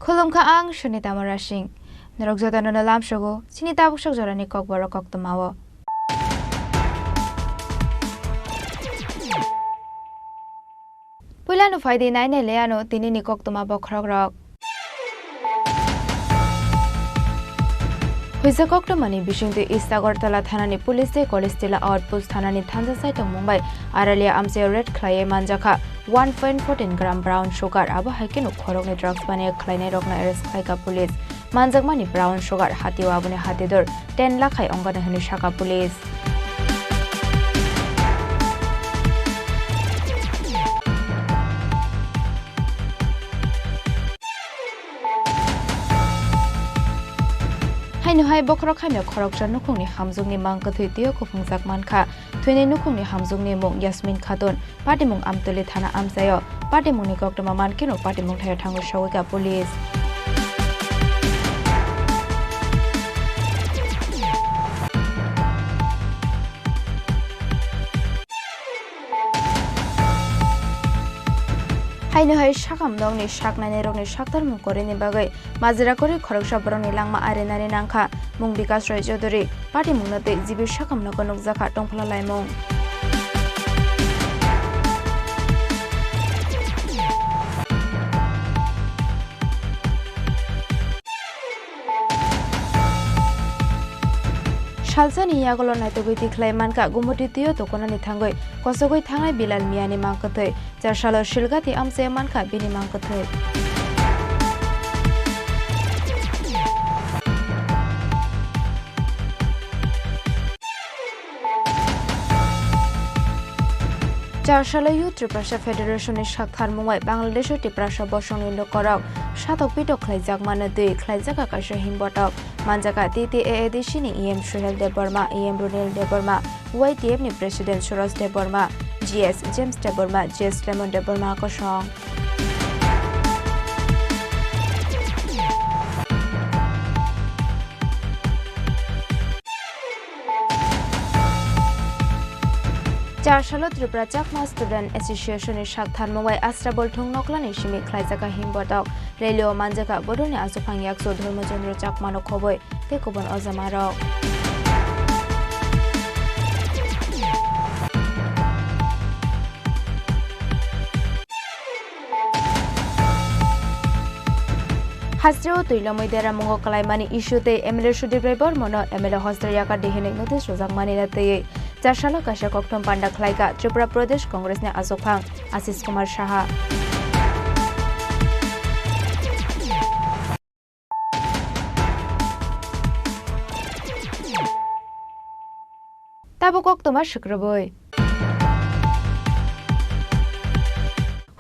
Khulumkha ang Sunita Murasing. Norok jotono no lamsogo chini tabuk sok jorani kokborok koktwmao. Puilano phaidi nainai le ano tinini koktwma bokhorokrok. Huisa koktwmani bisingtwi East Agartala thanani police tei College Tila Outpost thanani thansa saitok mungbai Aralia amchaio raid khlaiwi manjakha one point fourteen gram brown sugar, abo hai kheno khoroknwi drugs baniya khlainairokno arrest khlaikha police. Manjakmani brown sugar hatio aboni hatidor ten lakh hai ongkha hwnwi sakha police. Hai bokhorok hamya khoroksa nukhungni hamjwkni mang kwthwi twiyo kuphungjak mankha. Thwinai nukhungni hamjwkni mung Yasmin Khatun, patimung Amtwlwi thana amchaio. Patimungni koktwma mankhe no patimung thaio thangwi sogwikha police. Haino hai sakam nokni sak nainairokni saktarmung korini bagwi majra kwrwi khoroksa borokni langma arinani nangkha, mung Bikash Roy Chaudhury, patimungno tei G B sakam nogo nukjakha tongphla laimung. Salsani yagulo naitugwi tikhlai mankha, Gumoti twiyo tukunani thangwi kosogwi thangnai Bilal Miyani mang kwthwi. Charsalo Silgati amchai mankha bini mang kwthwi. Charsalo Youth Tiprasa Federation ni saktharmung bai Bangladesh o Tiprasa bosongni lukorok satok pitok khlaijakmano twi khlaijakha kaisa himbotok. Manjakha T T A A D C ni E M Suhel Debbarma, E M Runil Debbarma, Y T F ni President Suraj Debbarma, G S James Debbarma, G S Lemon Debbarma kosong. Charsalo Tripura Chakma Student Association ni saktharmung bai Asrabol Thung Noklani simi khlaijakha himbotok. Rally o manjakha bodolni aswkphang yakso Dharmachandra Chakmano khoboi tei kubun ojamarok. Hasteo twi lomwi deramungo kwlaimani issue tei M L A Sudip Rai Bormano M L A hostel yakar di hinwi notice rwjakmani na twiwi Charsalo kaisa kokthum panda khlaikha Tripura Pradesh Congress ni aswkphang Ashish Kumar Saha. Tabuk koktwma swkrwbwi.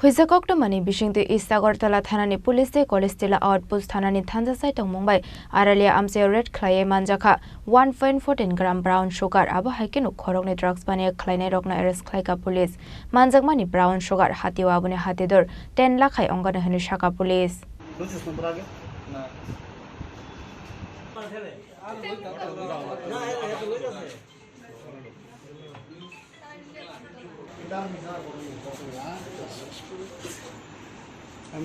Huijak koktwmani bisingtwi East Agartala thanani police tei Kolistila outpost thanani thansa saitongmung bai Aralia amchaio raid khlaiwi manjakha one point fourteen gram brown sugar, abo hai kheno khoroknwi drugs baniya khlainairokno arrest khlaikha police. Manjakmani brown sugar hatio aboni hatidor ten lakh hai ongano hwnwi sakha police.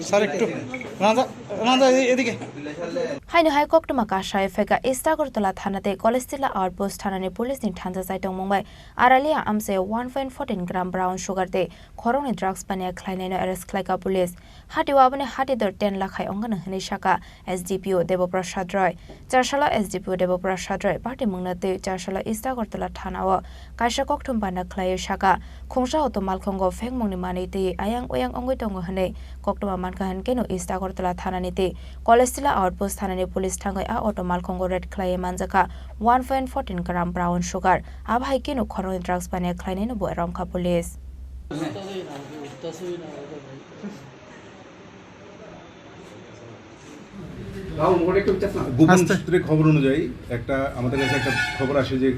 Sir, একটু রাজা, রাজা, এ-, এদিকে। Haino hai koktwma kasai phaikha East Agartala thana tei Kolistila outpost thanani police ni thansa saitongmung bai Aralia amchaio one point fourteen gram brown sugar tei khoroknwi drugs baniya khlainaino arrest khlaikha police. Hatio aboni hatidor ten lakh hai ongano hwnwi sakha S D P O Deboprasad Roy. Charsalo S D P O Deboprasad Roy patimungno twi Charsalo East Agartala thanao kaisa kokthum panda khlaiwi sakha, khungsa auto malkhungo phengmungni manwi twi ayang oyang wngwi tongo hwnwi koktwma mankha, hinkhe no East Agartala thanani twi Kolistila outpost thanani police thangwi a auto malkhungo raid khlaiwi manjakha one point fourteen gram brown sugar, abo hai kheno khoroknwi drugs baniya khlainaino bo romkha police. গোপন আস্তে। সূত্রে খবর অনুযায়ী একটা, আমাদের কাছে একটা খবর আসে যে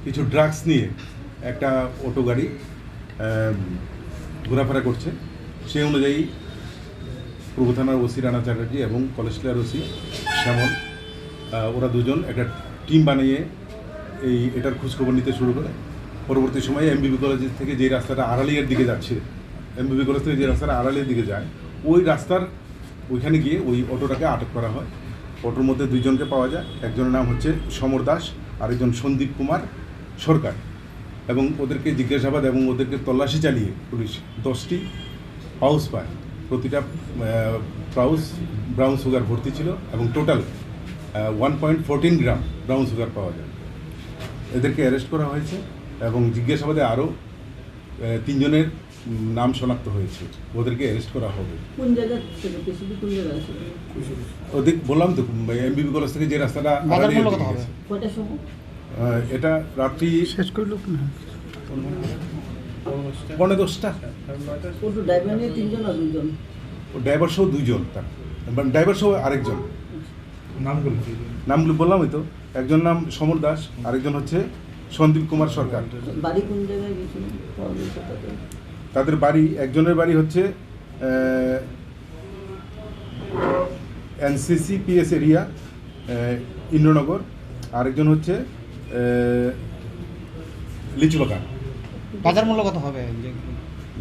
কিছু ড্রাগস নিয়ে একটা অটো গাড়ি, আহ, ঘোরাফেরা করছে। সেই অনুযায়ী পূর্ব থানার ওসি রানা চ্যাটার্জি এবং কলেজ ক্লিয়ার ওসি শ্যামল, আহ, ওরা দুজন একটা টিম বানিয়ে এই, এটার খোঁজখবর নিতে শুরু করে। পরবর্তী সময়ে এমবিবি কলেজ থেকে যে রাস্তাটা আড়ালিয়ার দিকে যাচ্ছে, এমবিবি কলেজ থেকে যে রাস্তাটা আড়ালিয়ার দিকে যায়, ওই রাস্তার ওইখানে গিয়ে ওই অটোটাকে আটক করা হয়। অটোর মধ্যে দুইজনকে পাওয়া যায়, একজনের নাম হচ্ছে সমর দাস, আরেকজন সন্দীপ কুমার সরকার। এবং ওদেরকে জিজ্ঞাসাবাদ এবং ওদেরকে তল্লাশি চালিয়ে পুলিশ দশটি পাউচ পায়। প্রতিটা, আহ, পাউচ ব্রাউন সুগার ভর্তি ছিল এবং total, uh, one point fourteen gram brown sugar পাওয়া যায়। এদেরকে অ্যারেস্ট করা হয়েছে এবং জিজ্ঞাসাবাদে আরও, আহ, তিনজনের, উম, নাম শনাক্ত হয়েছে। ওদেরকে অ্যারেস্ট করা হবে। কোন জায়গা থেকে, স্পেসিফিক কোন জায়গা আছে? ওদের বললাম তো, এমবিবি কলেজ থেকে যে রাস্তাটা বাজার আড়ালিয়ার মূল্য কত দিকে হবে? গেছে। কয়টার সময়? আহ, এটা রাত্রি শেষ করলো না। পৌনে দশটা। ও তো ড্রাইভার নিয়ে তিনজন আর দুইজন? ও ড্রাইভার সহ দুইজন, তার, মানে, ড্রাইভার সহ আরেকজন। নামগুলো কি? নামগুলো বললামই তো, একজন নাম সমর দাস, আরেকজন হচ্ছে সন্দীপ কুমার সরকার। বাড়ি কোন জায়গায় গেছিল? তাদের বাড়ি, একজনের বাড়ি হচ্ছে এনসিসি পিএস এরিয়া, ইন্দ্রনগর, আরেকজন হচ্ছে আহ, লিচুবাগান। বাজার মূল্য কত হবে?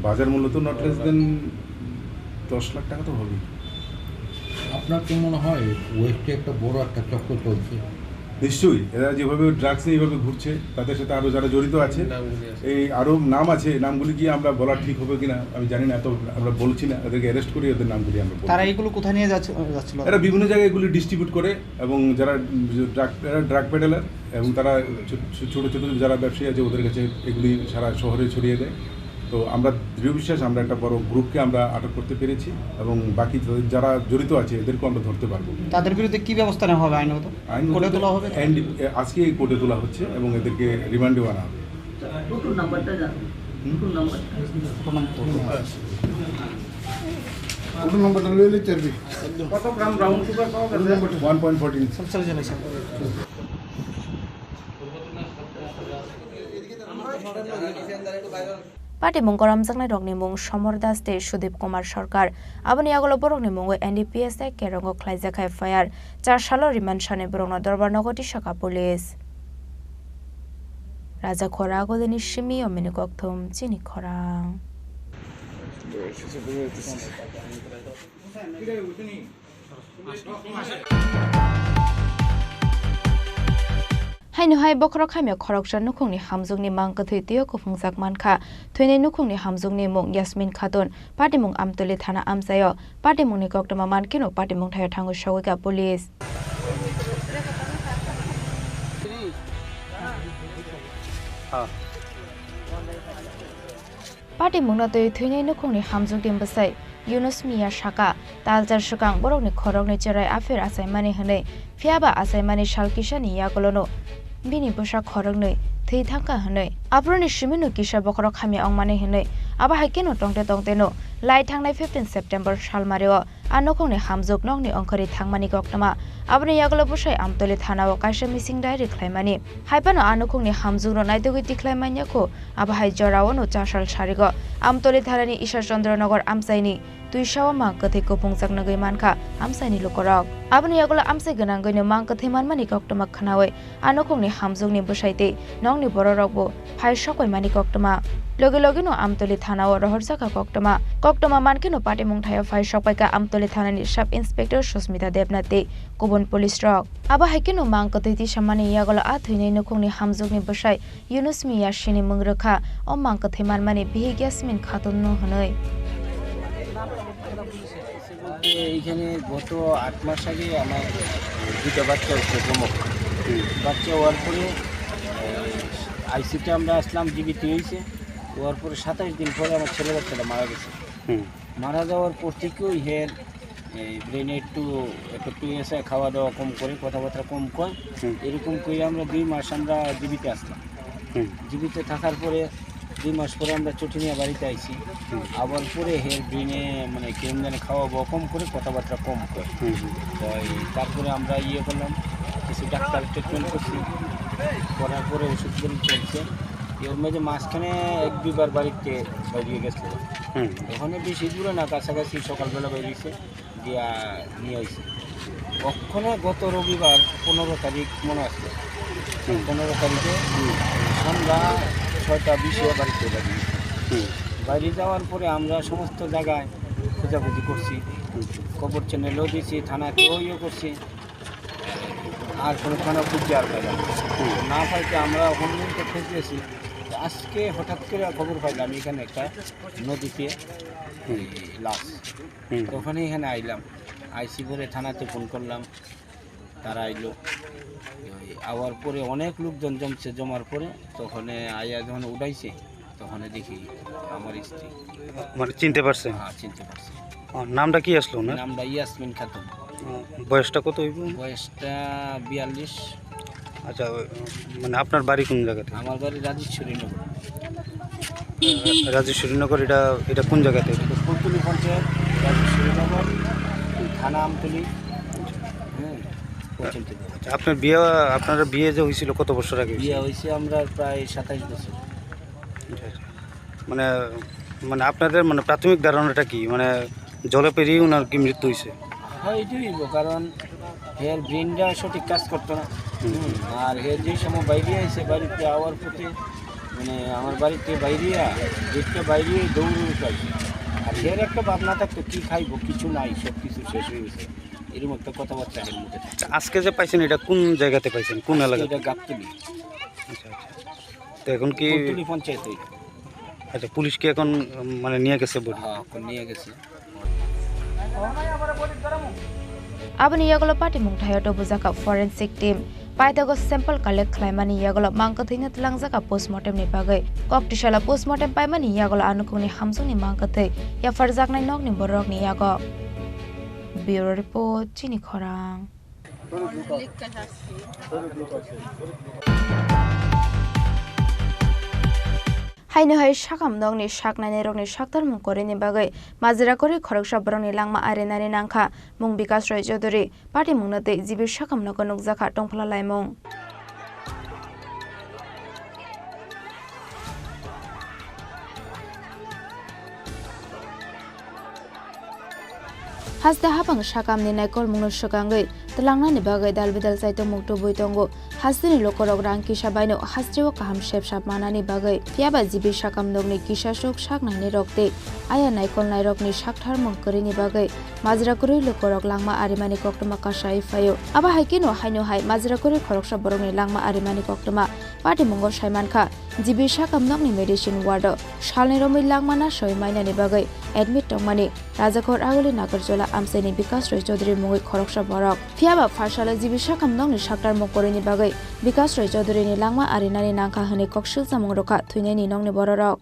বাজার মূল্য তো নট লেস দেন দশ লাখ টাকা তো হবেই। আপনার কি মনে হয় ওয়েস্টে একটা বড় একটা চক্র চলছে? নিশ্চয়ই, এরা যেভাবে ড্রাগস নিয়ে এইভাবে ঘুরছে, তাদের সাথে আরও যারা জড়িত আছে, এই আরও নাম আছে, নামগুলি কি আমরা বলা ঠিক হবে কিনা আমি জানি না, এত আমরা বলছি না, এদেরকে অ্যারেস্ট করি, এদের নামগুলি আমরা বলবো। তারা এগুলো কোথায় নিয়ে যাচ্ছে, যাচ্ছিল? এরা বিভিন্ন জায়গায় এগুলি ডিস্ট্রিবিউট করে এবং যারা ড্রাগ, এরা ড্রাগ পেডেলার এবং তারা ছো-, ছো-, ছোট ছোট যারা ব্যবসায়ী আছে ওদের কাছে এগুলি সারা শহরে ছড়িয়ে দেয়। তো আমরা দৃঢ় বিশ্বাস আমরা একটা বড় গ্রুপকে আমরা আটক করতে পেরেছি এবং বাকি যারা জড়িত আছে এদেরকেও আমরা ধরতে পারবো। তাদের বিরুদ্ধে কি ব্যবস্থা নেওয়া হবে আইনত? আইনত কোর্টে তোলা হবে? এন্ড-, এ, আজকে এই কোর্টে তোলা হচ্ছে এবং এদেরকে রিমান্ডেও আনা হবে। টোটোর নাম্বারটা জানো? হুম? টোটোর নাম্বারটা? টোটোর নাম্বার। টোটোর নাম্বারটা লইলে চলবে। কত গ্রাম ব্রাউন সুগার পাওয়া গেছে? One point fourteen. Patimung koramjaknai rokni mung Somor Das tei Sudip Kumar Sarkar. Aboni yagulo borokni mungo N D P S A kerongo khlaijak F I R. Char salo rimani sani borokno Dorbar nogo tisaka police. Raja Khora Agulini simi omini kokthum chini khorang. Haino hai bokhorok hamya khoroksa nukhungni hamjwkni mang kwthwi twiwi kuphungjak mankha. Thwinai nukhungni hamjwkni mung Yasmin Khatun, Patimung Amtoli thana amchaio. Patimungni koktwma mankhe no patimung thaio thangwi sogwikha police. Patimungno twi thwinai nukhungni hamjwkni bwsai Yunus Miya saka, talchar swkang borokni khoroknwi cherai aphir achaimani hwnwi, phiyaba achaimani sal kisani yagulono bini bwsa khoroknwi thwi thangkha hwnwi. Aphuruni simino kisa bokhorok hamya wngmani hwnwi, abo hai kheno tongte tongteno lai thangnai fifteen September salmario A nukhungni hamjwk nokni ongkhorwi thangmani koktwma. Aboni yagulo bwsai Amtoli thanao kaisa missing diary khlaimani. Haiphano a nukhungni hamjwkno naitugwi tikhlai manya kho. Abo hai jorao no chasal sarigo Amtoli thanani Ishar Chandra Nagar amchaini twisao mang kwthwi kuphungjak nugwi mankha amchaini lukurok. Aboni yagulo amchai gwnangwino mang kwthwi manmani koktwma khwnawi A nukhungni hamjwkni bwsai tei nokni bororokbo phai sokpaimani koktwma. Logi logino Amtoli thanao rohorjakha koktwma. Koktwma mankheno patimung thaio phai sokpaikha Amtoli thanani Sub Inspector Susmita Debnath tei kubun police rok. Abo hai kheno mang kwthwi tisamani yagulo a thwinai nukhungni hamjwkni bwsai Yunus Miya sini mung rwkha. O mang kwthwi manmani bihik Yasmin Khatun no hwnwi. বলতে এইখানে গত আট মাস আগে আমার দুটো বাচ্চা হচ্ছে, যমজ। হুম। বাচ্চা হওয়ার পরে, আহ, আইসিতে আমরা আসলাম, জিবিত হয়েছে। হওয়ার পরে সাতাশ দিন পরে আমার ছেলে বাচ্চাটা মারা গেছে। হুম। মারা যাওয়ার পর থেকেই হের এই ব্রেনে একটু, একটু টুই আছে, খাওয়া দাওয়া কম করে, কথাবার্তা কম কয়। হুম। এরকম করে আমরা দুই মাস আমরা জিবিতে আসলাম। হুম। জিবিতে থাকার পরে দুই মাস পরে আমরা ছুটি নিয়ে বাড়িতে আইছি। হুম। আবার পরে হের ব্রেনে মানে কেমন জানি খাওয়া দাওয়া কম করে, কথাবার্তা কম কয়। হুম, হুম। তো এই তারপরে আমরা ইয়ে করলাম, কিছু ডাক্তার ট্রিটমেন্ট করছি, করার পরে ওষুধ বেরিয়ে চলছে। এর মাঝে মাঝখানে এক দুইবার বাড়িতে বাইরে গেছে। হুম। ওখানে বেশি দূরে না, কাছাকাছি, সকালবেলা বাইরে গেছে। দিয়া নিয়ে আইছি। ওখানে গত রবিবার পনেরো তারিখ মনে আছে, হুম। পনেরো তারিখে, হুম। সন্ধ্যা ছয়টা বিশে বাড়িতে বাড়ি। হুম। বাইরে যাওয়ার পরে আমরা সমস্ত জায়গায় খোঁজাখুঁজি করছি, হুম। খবর চ্যানেলও দিছি, থানাতেও ইয়ে করছি, আর কোনো থানা খুঁজে আর পাইলাম না। হুম। না পাইতে আমরা ওখান পর্যন্ত খুঁজতেছি। তো আজকে হঠাৎ করে খবর পাইলাম এখানে একটা নদীতে হুম। এই লাশ। হুম। তো ওখানে এখানে আইলাম, আইসি পরে থানাতে ফোন করলাম, তারা আইলো। ওই আওয়ার পরে অনেক লোকজন জমছে, জমার পরে তখন আইয়া যখন উঠাইছে, তখন দেখি আমার স্ত্রী। মানে চিনতে পারছেন? হ্যাঁ, চিনতে পারছি। ও, নামটা কি আসলো ওনার? নামটা ইয়াসমিন খাতুন। ও, বয়সটা কত হইব? বয়সটা বিয়াল্লিশ। আচ্ছা, ওই, মানে আপনার বাড়ি কোন জায়গাতে? আমার বাড়ি রাজেশ্বরী নগর। রাজেশ্বরী নগর, এটা, এটা কোন জায়গাতে? এটা ফুলতলি পঞ্চায়েত, রাজেশ্বরী নগর, থানা আমতলি। হ্যাঁ। চলতে দেবো। আপনার বিয়ে, আপনারা বিয়ে যে হয়েছিল কত বছর আগে হয়েছিল? বিয়ে হয়েছে আমরা প্রায় সাতাশ বছর। আচ্ছা, আচ্ছা। মানে, মানে আপনাদের মানে প্রাথমিক ধারণাটা কি? মানে জলে পেরিয়ে ওনার কি মৃত্যু হয়েছে? হ্যাঁ, এটাই হইব, কারণ এর ব্রেনটা সঠিক কাজ করতো না। হুম। হুম, আর হে যে সময় বাইরে আইছে, বাড়িতে আওয়ার পথে, মানে, আমার বাড়িতে বাইরে আ-, গেটটা বাইরে দৌড় উঠাই। আর এর একটা ভাবনা থাকতো, কি খাইবো, কিছু নাই, সব কিছু শেষ হয়ে গেছে। এরকম একটা কথাবার্তা এর মুখে থাকে। আচ্ছা, আজকে যে পাইছেন, এটা কোন জায়গাতে পাইছেন, কোন আজকে এলাকাতে? এটা গাবতলি। আচ্ছা, আচ্ছা। তো এখন কি ফুলতলি পঞ্চায়েত ওই। আচ্ছা, পুলিশ কি এখন, উম, মানে নিয়ে গেছে বডি? হ্যাঁ, এখন নিয়ে গেছে। Aboni yagulo patimung thaio tubujak forensic team. Paithago sample collect khlaimani yagulo mangkwthwino twlangjak postmortem ni bagwi. Kok tisala postmortem paimani yagulo a nukhungni hamjakni mangkwthwi yapharjaknai nokni bororokni yago. Bureau report, Chini Khorang. Haino hai sakam nokni sak nainai rokni saktarmung korini bagwi majra kwrwi khoroksa borokni langma arinani nangkha mung Bikas Roy Chaudhury, patimungno tei G B sakam nogo nukjakha tongphla laimung. Haste hapang sakamni naikolmungno swkangwi twlangnani bagwi dalbidal chaitokmung tubui tongo. Hasteni lukurok rang kisa baino hasteo kaham sepsap manani bagwi. Phiyaba G B sakam nokni kisasuk sak nainai rok tei aya naikolnai rokni saktharmung kwrwini bagwi majra kwrwi lukurok langma arimani koktwma kasawi phaio. Abo hai kheno haino hai majra kwrwi khoroksa borokni langma arimani koktwma patimungo saimankha. G B sakam nokni medicine ward o salni romwi langma nasoi mainani bagwi admit tongmani Rajakhor Aguli Nagarjola amchaini Bikas Roy Chaudhury mungwi khoroksa borok. Phiyaba pharsalo G B sakam nokni saktarmung kwrwini bagwi Bikas Roy Chaudhury ni langma arinani nangkha hwnwi kok silchamung rwkha thwinaini nokni bororok.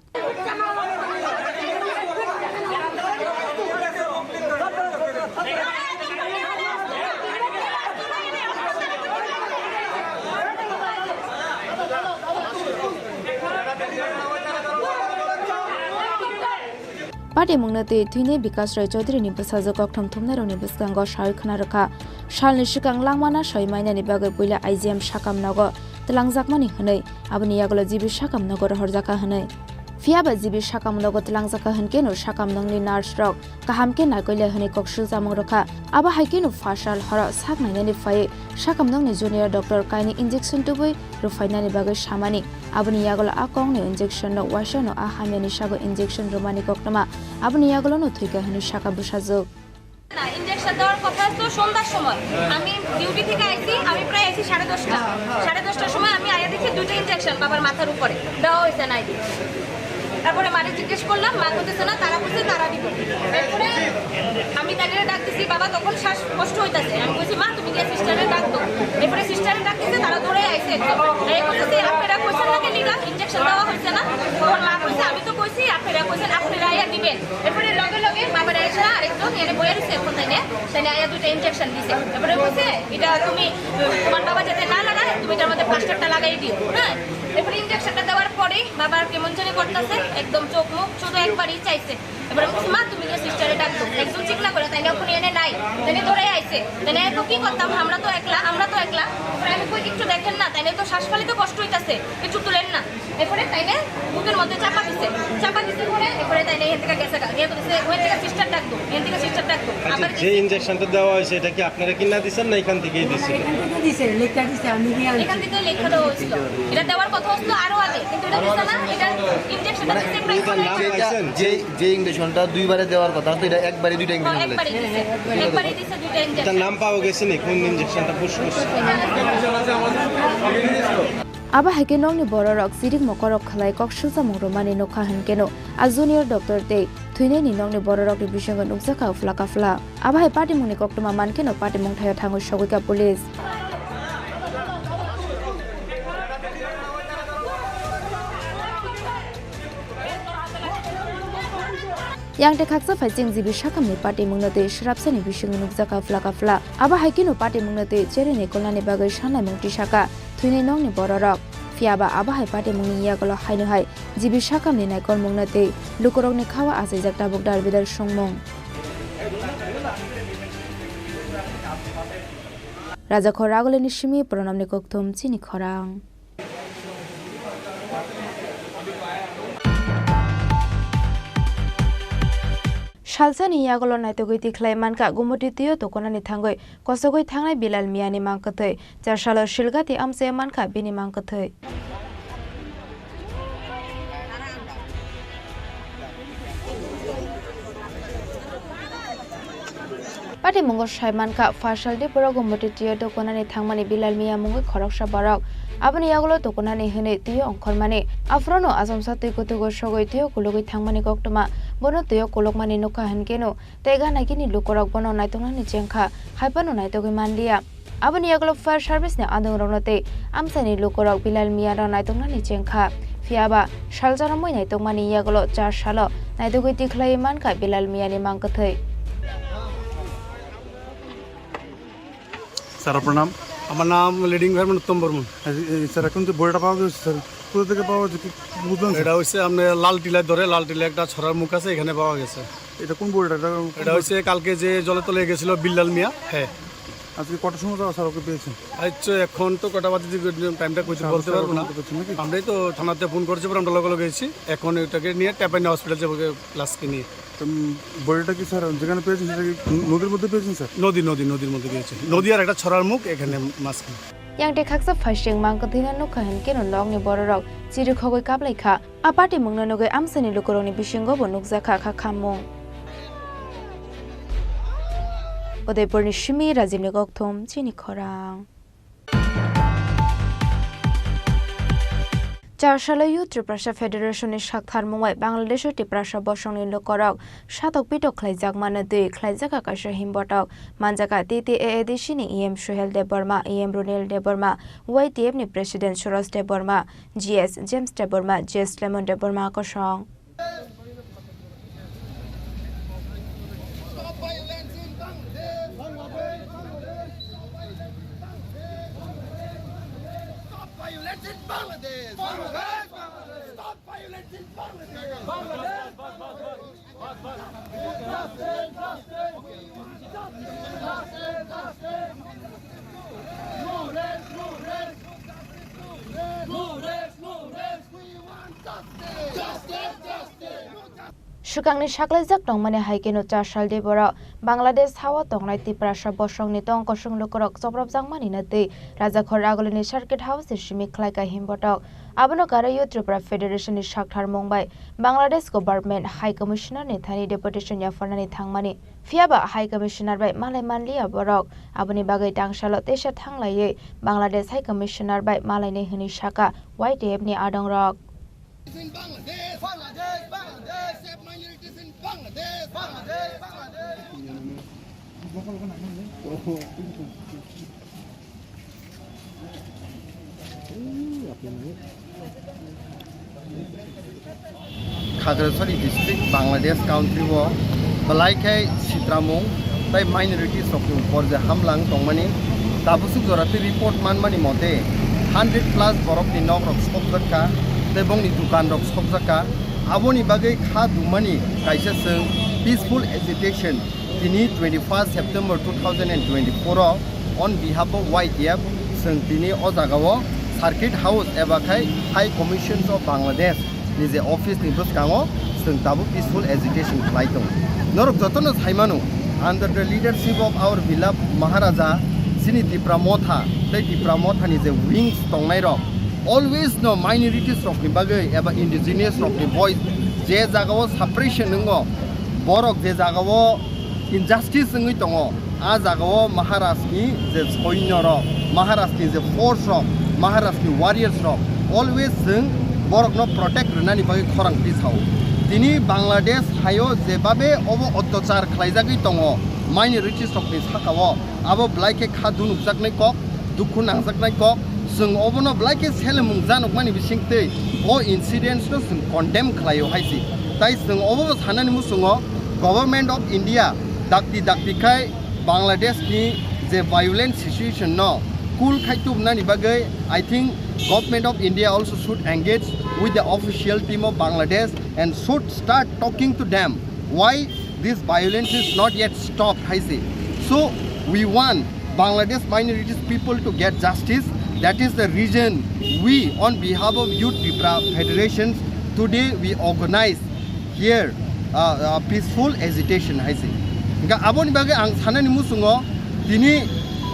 Patimungno tei thwinai Bikas Roy Chaudhury ni bwsajwk kokthom thumnairokni bwskango sawi khwna rwkha. Salni swkang langma nasoi mainani bagwi puila I G M sakam nogo twlangjakmani hwnwi, aboni yagulo G B sakam nogo rohorjakha hwnwi. Phiyaba G B sakam nogo twlangjakha hwnkhe no sakam nokni nurse rok kaham khe naikole hwnwi kok silchamung rwkha. Abo hai kheno phasal horo sak nainani phaiwi sakam nokni junior doctor kainwi injection tubui rwphainani bagwi samani. Aboni yagulo a kokni injection no waisa no a hamyani sago injection rwmani koktwma. Aboni yagulo no thwikha hwnwi saka bwsajwk. না, ইনজেকশন দেওয়ার কথা তো সন্ধ্যার সময়। আমি ডিউটি থেকে আইছি, আমি প্রায় আইছি সাড়ে দশটা। সাড়ে দশটার সময় আমি আয়া দেখি দুইটা ইনজেকশন বাবার মাথার উপরে দেওয়া হয়েছে নাই। তারপরে মারে জিজ্ঞেস করলাম, মা বলতেছে না, তারা বলছে তারা দিব। এরপরে আমি তাদের ডাক দিছি, বাবা তখন শ্বাস কষ্ট হইতাছে। আমি বলছি, মা তুমি গিয়ে সিস্টারে ডাক দাও। এরপরে সিস্টারে ডাক দিছে, তারা দৌড়ে আইছে একদম। এই বলতেছে, আপনারা কইছেন না কেন এটা? ইনজেকশন দেওয়া হয়েছে না? তখন মা কইছে, আমি তো কইছি, আপনারা কইছেন, আপনারা আইয়া দিবেন। এরপরে লগে লগে বাবার এসে আরেকজন এনে বইয়া দিছে এখন তাইনে, তাইনে আইয়া দুইটা ইনজেকশন দিছে। এরপরে বলছে, এটা তুমি, তোমার বাবা যাতে না লাগায়, তুমি এটার মধ্যে প্লাস্টারটা লাগাই দিও, হ্যাঁ? এরপরে ইনজেকশনটা দেওয়ার পরেই বাবার কেমন জানি করতেছে, একদম চোখ মুখ শুধু একবারই চাইছে। এবার আমি বলছি, "মা, তুমি গিয়ে সিস্টারে ডাক দাও।" একজন চিকনা করে, তাইলে এখন এনে নাই। তাইলে ধরে আইছে। তাইলে এখন কি করতাম? আমরা তো একলা, আমরা তো একলা। এবার আমি কই, "একটু দেখেন না, তাইলে তো শ্বাস ফালিতে কষ্ট হইতাছে, একটু তুলেন না।" এরপরে তাইলে বুকের মধ্যে চাপা দিছে। চাপা দিছে পরে এরপরে তাইলে এখান থেকে গেছে গা। গিয়ে বলছে, "ওখান থেকে সিস্টার ডাক দাও, এখান থেকে সিস্টার ডাক দাও।" আবার যে ইনজেকশনটা দেওয়া হয়েছে, এটা কি আপনারা কিনা দিছেন না এখান থেকেই দিছিল? এখান থেকে দিছে, লেখা দিছে, আমি গিয়ে আনছি। এখান থেকে লেখা দেওয়া হয়েছিল। এটা দেওয়ার কথা হয়েছিল আরো আগে, কিন্তু এটা দিছে না, এটা ইনজেকশনটা মানে দিছে প্রায় এটার নাম পাইছেন? যে, যে ইনজেকশনটা দুইবারে দেওয়ার কথা, তো এটা একবারে দুইটা ইনজেকশন দিছে। একবারে দিছে দুইটা ইনজেকশন। এটার নাম পাওয়া গেছে নি? কোন ইনজেকশনটা পুশ করছে? Abo hai khe nokni bororok chirik mokorok khlai kok silchamung rwmani nukha hwnkhe no a junior doctor tei thwinaini nokni bororokni bisingo nukjakha phla ka phla. Abo hai patimungni koktwma mankhe no patimung thaio thangwi sogwikha police. Yang tei khaksa phaising G B sakamni patimungno tei swrapsani bisingo nukjakha phla ka phla. Abo hai kheno patimungno tei cherwi naikolnani bagwi sanlaimung tisakha thwinai nokni bororok. Phiyaba abo hai patimungni yagulo haino hai G B sakamni naikolmungno tei lukurokni khao achaijak tabuk darbidar songmung. Rajakhor Ragolini simi Pranamni kokthum chini khorang. Salsani yagulo naitugwi tikhlai mankha Gumoti twiyo tukunani thangwi kosogwi thangnai Bilal Miyani mangkwthwi. Charsalo Silgati amchai mankha bini mangkwthwi. Patimungo sai mankha, phasalni borok Gumoti twiyo tukunani thangmani Bilal Miya mungwi khoroksa borok. Aboni yagulo tukunani hwnwi twiyo ongkhormani. Aphorono achomsa twi kutugo sogwi twiyo kulugwi thangmani koktwma. Bono twiyo kulukmani nukha hwnkhe no tei gana gini lukurok bono naituknani chengkha, hai phano naitugwi manliya. Aboni yagulo fire service ni adongrokno tei amchaini lukurok Bilal Miyano naituknani chengkha. Phiyaba salsa romwi naitukmani yagulo char salo naitugwi tikhlaiwi mankha Bilal Miyani mangkwthwi. Sir, আপনার নাম? আমার নাম leading fireman উত্তম বর্মন। আচ্ছা, এই স্যার, এখন যে বডিটা পাওয়া গেছে, স্যার, কোথা থেকে পাওয়া গেছে? কি বুঝলাম, স্যার? এটা হচ্ছে আপনার লাল টিলার ধরে, লাল টিলা একটা ছড়ার মুখ আছে, এখানে পাওয়া গেছে। এটা কোন বডিটা? এটা এটা হচ্ছে কালকে যে জলের তলে গেছিল বিল্লাল মিয়া। হ্যাঁ। আজকে কটার সময় তারা স্যার ওকে পেয়েছেন? আচ্ছা, এখন তো কটা বাজে, টাইমটা কইতে স্যার, বলতে স্যার, পারবো না। ওখানে তো পেয়েছেন নাকি? আমরাই তো থানাতে ফোন করেছি, পরে আমরা লগে লগে এসেছি। এখন এটাকে নিয়ে ট্যাপাইনা হসপিটাল যাবো, লাশকে নিয়ে। তো, উম, বডিটা কি স্যার যেখানে পেয়েছেন সেটা কি নদীর মধ্যে পেয়েছেন স্যার? নদী, নদী, নদীর মধ্যে পেয়েছে। নদী আর একটা ছড়ার মুখ, এখানে মাঝখানে। Yang tei khaksa phaising mang kwthwino nukha hinkhe no nokni bororok chirikhogwi kaplaikha. A patimungno nugwi amchaini lukurokni bisingo bo nukjakha kha khammung. Udaipurni simi Rajibni kokthum chini khorang. Char salo Youth Tiprasa Federation ni saktharmung bai Bangladesh o Tiprasa bosongni lukurok satok pitok khlaijak mano twi khlaijak kaisa himbotok manjak T T A A D C ni E M Suhel Debbarma, E M Runil Debbarma, Y T F ni President Suraj Debbarma, G S James Debbarma, G S Lemon Debbarma kosong. Stop violence in Bangladesh! Bangladesh! Stop violence in Bangladesh! Stop violence in Bangladesh! Bangladesh! Stop violence in Bangladesh! Bangladesh! Justice! Justice! Justice! No rest! No rest! No rest! No rest! We want justice! Justice! Justice! Swkangni saklaijak tongmani hai kheno char salni borok Bangladesh hao tongnai Tiprasa bosongni tong kosong lukurok choprobjakmani no twi Rajakhor Ragolini Circuit House ni simi khlaikha himbotok. Abono karwi Youth Tripura Federation ni saktharmung bai Bangladesh Government High Commissioner ni thani deputation yapharnani thangmani. Phiyaba High Commissioner bai malai manliya borok. Aboni bagwi tangsalo teisa thanglaiwi Bangladesh High Commissioner bai malainai hwnwi sakha Y T F ni adongrok. In Bangladesh, Bangladesh, Bangladesh, save minorities in Bangladesh, Bangladesh, Bangladesh. Khagrasari district, Bangladesh country o belai khe sitramung tei minorities rok ni upor je hamlang tongmani, tabuk suk jora tei report manmani mote hundred plus borok ni nok rok sokjak kha tei bongni dukan rok sokjak kha. Aboni bagwi kha dumani kaisa chwng peaceful agitation tini twenty-first September two thousand and twenty-four o on behalf of Y T F chwng tini o jaga o Circuit House eba khai High Commission of Bangladesh ni je office ni bwskango chwng tabuk peaceful agitation khlai tongo. Norok jotono sai mano, under the leadership of our beloved Maharaja, chini Tipra Motha tei Tipra Motha ni je wings tongnai rok, always no minorities rok ni bagwi eba indigenous rok ni voice je jaga o suppression wngo, borok je jaga o injustice wngwi tongo, a jaga o Maharaj ni je soinyo rok, Maharaj ni je force rok, Maharaj ni warriors rok, always chwng borok no protect rwnani bagwi khorang tisao. Tini Bangladesh hayo je babe obo otyachar khlaijagwi tongo, minorities rok ni saka o, abo belai khe kha dunukjaknai kok, dukhu nangjaknai kok, chwng obono belai khe selemung janukmani bisingtwi o incidents no chwng condemn khlaio hai se. Tai chwng obo sanani muchungo Government of India dakti dakti khai Bangladesh ni je violent situation no cool khai tubunani bagwi, I think Government of India also should engage with the official team of Bangladesh and should start talking to them why this violence is not yet stopped hai se. So we want Bangladesh minorities people to get justice. That is the reason we, on behalf of Youth Tipra Federations, today we organize here uh, uh, peaceful agitation hai se. Hingke aboni bagwi ang sanani muchungo tini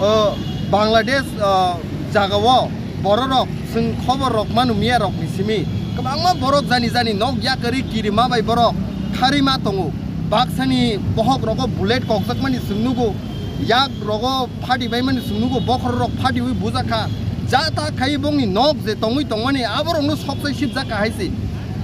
uh, Bangladesh uh, jagao bororok chwng khobor rok manu miya rok ni simi kwbangma borok jani jani nok yakarwi kirima bai borok kharima tongo. Baksani bohok rogo bullet kokjakmani chwng nugo, yak rogo phadi baimani chwng nugo, bokhorok phadiwi bujakha. Jata khai bongni nok je tongwi tongmani aborokno soksai sibjakha hai se.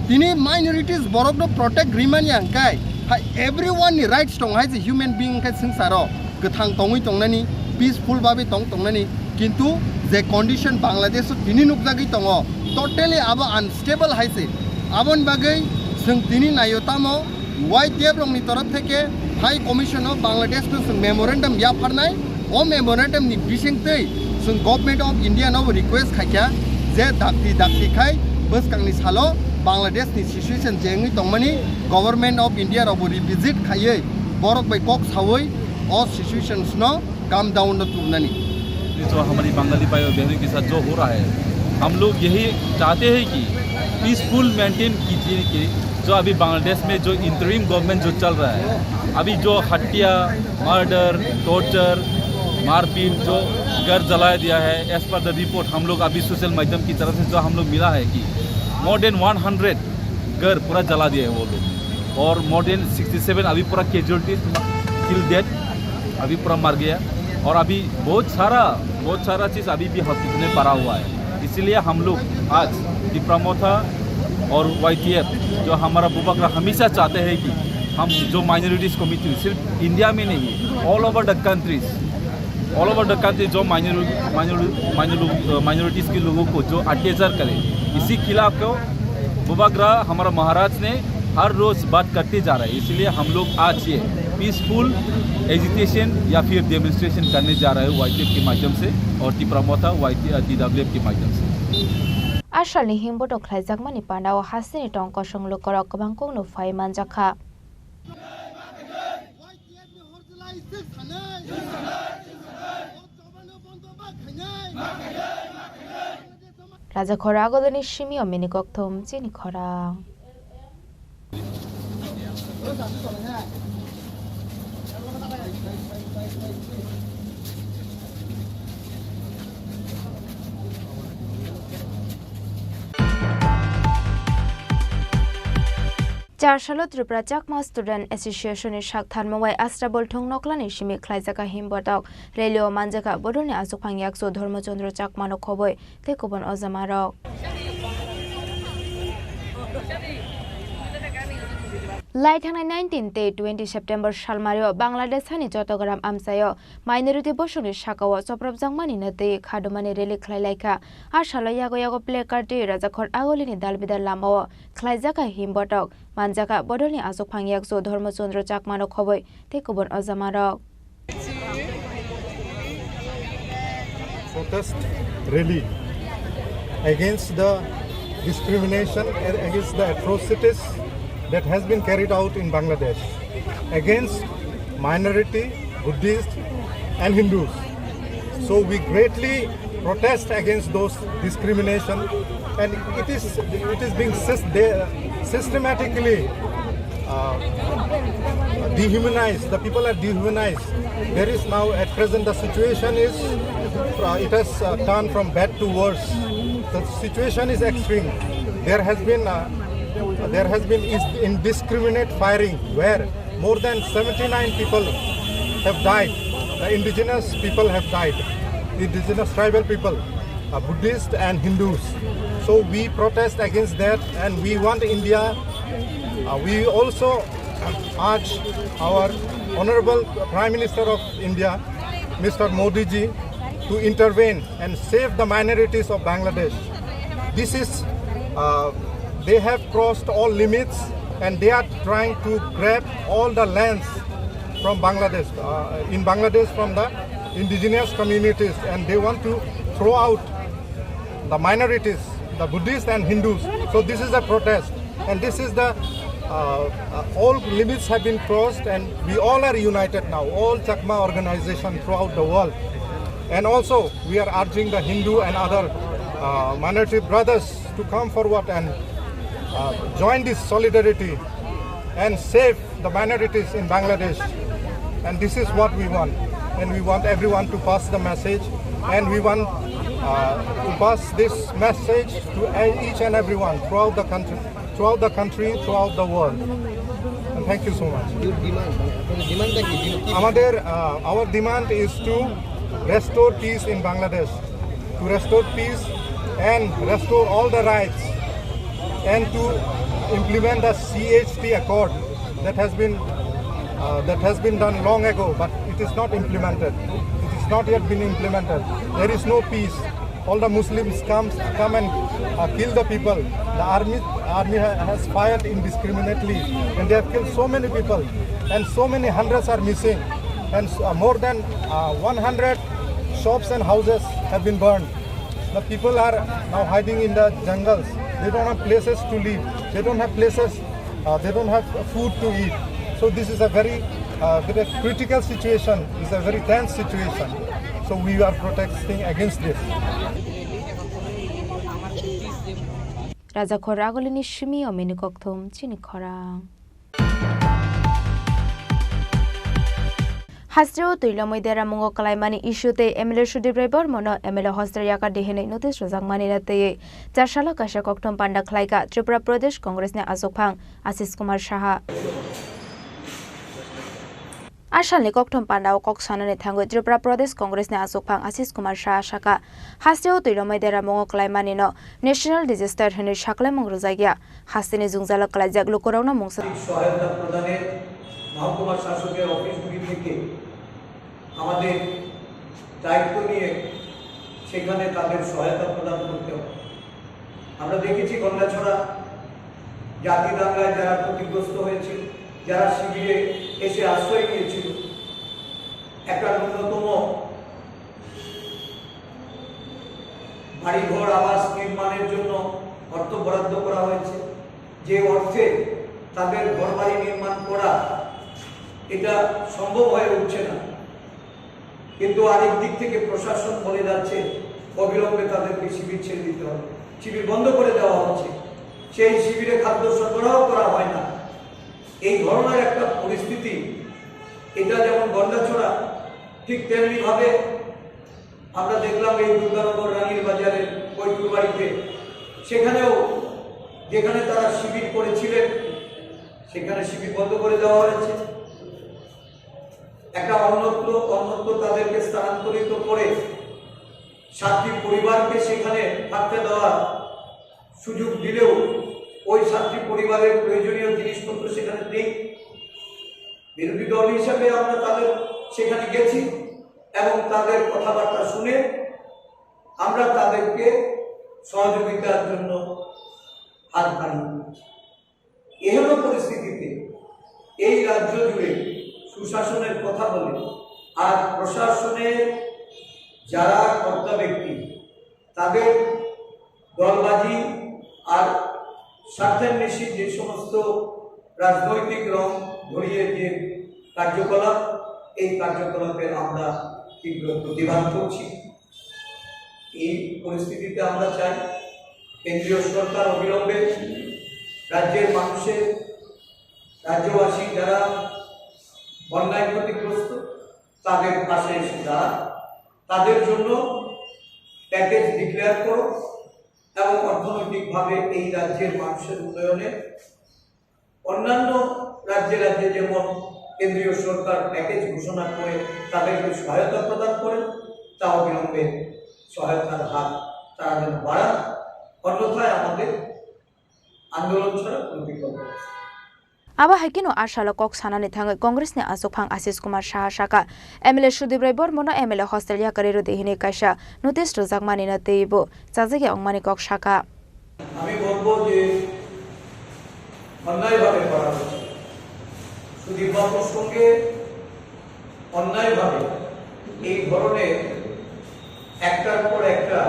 Tini minorities borokno protect rimani hwnkhe hai everyone ni rights tong hai se, human being hwnkhe swngcharo kwthang tongwi tongnani, peaceful babe tong tongnani, kintu je condition Bangladesh o tini nukjagwi tongo, totally abo unstable hai se. Aboni bagwi chwng tini naio tamo Y T F rokni torof theke High Commission of Bangladesh no chwng memorandum yapharnai. O memorandum ni bisingtwi chwng Government of India no request khaikha je dakti dakti khai bwskangni salo Bangladesh ni situation je wngwi tongmani Government of India rokbo revisit khaiwi borok bai kok sawi o situations no calm down no tubnani. जो हमारी बंगाली भाई और बहनों के साथ जो हो रहा है, हम लोग यही चाहते हैं कि पीसफुल मेंटेन कीजिए कि जो अभी बांग्लादेश में जो इंटरिम गवर्नमेंट जो चल रहा है, अभी जो हत्या, मर्डर, टॉर्चर, मारपीट, जो घर जलाया दिया है, एज पर द रिपोर्ट हम लोग अभी सोशल माध्यम की तरफ से जो हम लोग मिला है कि मोर देन वन हंड्रेड घर पूरा जला दिया है वो लोग, और मोर देन सिक्सटी सेवन अभी पूरा कैजुअलिटीज टिल डेथ अभी पूरा मर गया, और अभी बहुत सारा बहुत सारा चीज़ अभी भी हॉस्पिटल में पड़ा हुआ है। इसीलिए हम लोग आज तिपरा मोथा और वाई टी एफ जो हमारा बुबाग्रा हमेशा चाहते हैं कि हम जो माइनॉरिटीज़ कम्युनिटी सिर्फ इंडिया में नहीं, all over the countries all over the country जो माइनॉरिटीज के लोगों को जो अत्याचार करे, इसी खिलाफ को बुबाग्रा हमारा महाराज ने हर रोज बात करते जा रहा है। इसीलिए हम लोग आज ये पीसफुल एजिटेशन या फिर डेमोन्स्ट्रेशन करने जा रहे हैं वाई टी एफ के माध्यम से और Tipra Motha Y T T W F के माध्यम से। Asalni himbotok khlaijakmani pandao hasteni tong kosong lukorok kwbangkukno phai manjakha. Raja khoro agolini simio mini kokthum chini khorang. Char salo Tripura Chakma Student Association ni sak tharmung bai Astabol thung noklani simi khlaijak a himbotok rally o manjakha bodolni achukphang yakchu Dharmachandra Chakma no khoboi tei kubun ojamarok. Lai thangnai nineteen tei twenty September salmario Bangladesh hani Chottogram amchaio minority bosongni sakao chopropjakmani no tei khadumani rally khlai laikha. A salo yago yago placard tei rajakhor agolini dalbidal lamao khlaijakha himbotok. Manjakha bodolni achukphang yakchu Dharmachandra Chakmano khoboi tei kubun ojamarok. Protest rally against the discrimination, against the atrocities that has been carried out in Bangladesh against minority Buddhists and Hindus. So we greatly protest against those discrimination, and it is it is being sys- they- systematically uh, dehumanized. The people are dehumanized. There is now, at present, the situation is uh, it has uh, turned from bad to worse. The situation is extreme. There has been uh, there has been is- indiscriminate firing where more than seventy-nine people have died. The indigenous people have died. Indigenous tribal people, uh, Buddhists and Hindus. So we protest against that, and we want India. Uh, we also urge our Honorable Prime Minister of India, Mister Modi ji, to intervene and save the minorities of Bangladesh. This is, uh, they have crossed all limits and they are trying to grab all the lands from Bangladesh, uh, in Bangladesh from the indigenous communities, and they want to throw out the minorities, the Buddhists and Hindus. So this is a protest, and this is the uh, uh, all limits have been crossed, and we all are united now. All Chakma organization throughout the world, And also, we are urging the Hindu and other uh, minority brothers to come forward and uh, join this solidarity and save the minorities in Bangladesh. And this is what we want. And we want everyone to pass the message. And we want uh, to pass this message to e- each and everyone throughout the country, throughout the country, throughout the world. And thank you so much. Your demand, মানে, আপনাদের ডিমান্ডটা কি? ডিমান্ড কি? আমাদের, uh, our demand is to restore peace in Bangladesh, to restore peace and restore all the rights, and to implement the C H T accord that has been, uh, that has been done long ago, but it is not implemented. It is not yet been implemented. There is no peace. All the Muslims comes, come and uh, kill the people. The army, army ha- has fired indiscriminately, and they have killed so many people, and so many hundreds are missing, and uh, more than uh, one hundred shops and houses have been burned. The people are now hiding in the jungles. They don't have places to live. They don't have places. Uh, they don't have food to eat. So this is a very, uh, very critical situation. It's a very tense situation. So we are protesting against this. Rajakhor Agulini simi omini kokthum chini khorang. Hasteo twi lomwi deramungo kwlaimani issue tei M L A Sudip Rai Bormono M L A hostel yakar di hinwi notice rwjakmani na twiwi charsalo kaisa kokthum panda khlaika Tripura Pradesh Congress ni achukphang Ashish Kumar Saha. A salni kokthum pandao kok sanani thangwi Tripura Pradesh Congress ni achukphang Ashish Kumar Saha saka, hasteo twi lomwi deramungo kwlaimanino National Disaster hinwi sakhlaimung rwjakya, hasteni jwngjalo kwlaijak lukurokno mungsa. সহায়তা প্রদানের মহকুমা শাসকের অফিসগুলি থেকে আমাদের দায়িত্ব নিয়ে সেখানে তাদের সহায়তা প্রদান করতে হবে। আমরা দেখেছি গন্ডাছড়া জাতি দাঙ্গায় যারা ক্ষতিগ্রস্ত হয়েছিল, যারা শিবিরে এসে আশ্রয় নিয়েছিল, একটা ন্যূনতম বাড়িঘর আবাস নির্মাণের জন্য অর্থ বরাদ্দ করা হয়েছে। যে অর্থে তাদের ঘরবাড়ি নির্মাণ করা, এটা সম্ভব হয়ে উঠছে না। কিন্তু আরেক দিক থেকে প্রশাসন বলে যাচ্ছে অবিলম্বে তাদেরকে শিবির ছেড়ে দিতে হবে, শিবির বন্ধ করে দেওয়া হচ্ছে, সেই শিবিরে খাদ্য সরবরাহ করা হয় না। এই ধরনের একটা পরিস্থিতি, এটা যেমন গন্ডাছড়া, ঠিক তেমনিভাবে আমরা দেখলাম এই দুর্গানগর রানীর বাজারের কৈতুরবাড়িতে, সেখানেও যেখানে তারা শিবির করেছিলেন, সেখানে শিবির বন্ধ করে দেওয়া হয়েছে। একটা অন্যত্র অন্যত্র তাদেরকে স্থানান্তরিত করে সাতটি পরিবারকে সেখানে থাকতে দেওয়ার সুযোগ দিলেও ওই সাতটি পরিবারের প্রয়োজনীয় জিনিসপত্র সেখানে নেই। বিরোধী দল হিসাবে আমরা তাদের সেখানে গেছি এবং তাদের কথাবার্তা শুনে আমরা তাদেরকে সহযোগিতার জন্য হাত বাড়িয়ে দিয়েছি। এহেন পরিস্থিতিতে এই রাজ্য জুড়ে সুশাসনের কথা বলে আর প্রশাসনের যারা কর্তা ব্যক্তি, তাদের দলবাজি আর স্বার্থান্বেষী যে সমস্ত রাজনৈতিক রং ধরিয়ে যে কার্যকলাপ, এই কার্যকলাপের আমরা তীব্র প্রতিবাদ করছি। এই পরিস্থিতিতে আমরা চাই কেন্দ্রীয় সরকার অবিলম্বে রাজ্যের মানুষের, রাজ্যবাসী যারা বন্যায় ক্ষতিগ্রস্ত, তাদের পাশে এসে দাঁড়ান, তাদের জন্য প্যাকেজ ডিক্লেয়ার করো এবং অর্থনৈতিকভাবে এই রাজ্যের মানুষের উন্নয়নে অন্যান্য রাজ্যে রাজ্যে যেমন কেন্দ্রীয় সরকার প্যাকেজ ঘোষণা করে তাদেরকে সহায়তা প্রদান করেন, তা অবিলম্বে সহায়তার হাত তারা যেন বাড়ান, অন্যথায় আমাদের আন্দোলন ছাড়া কোনো বিকল্প নেই। Abo hai kheno a salo kok sanani thangwi Congress ni achukphang Ashish Kumar Saha saka, M L A Sudip Rai Bormono M L A hostel yakarwi rwdi hinwi kaisa notice rwjakmani no twiwi bo chajakya wngmani kok saka. আমি বলবো যে অন্যায়ভাবে করা হচ্ছে। সুদীপ বাবুর সঙ্গে অন্যায়ভাবে এই ধরনের একটার পর একটা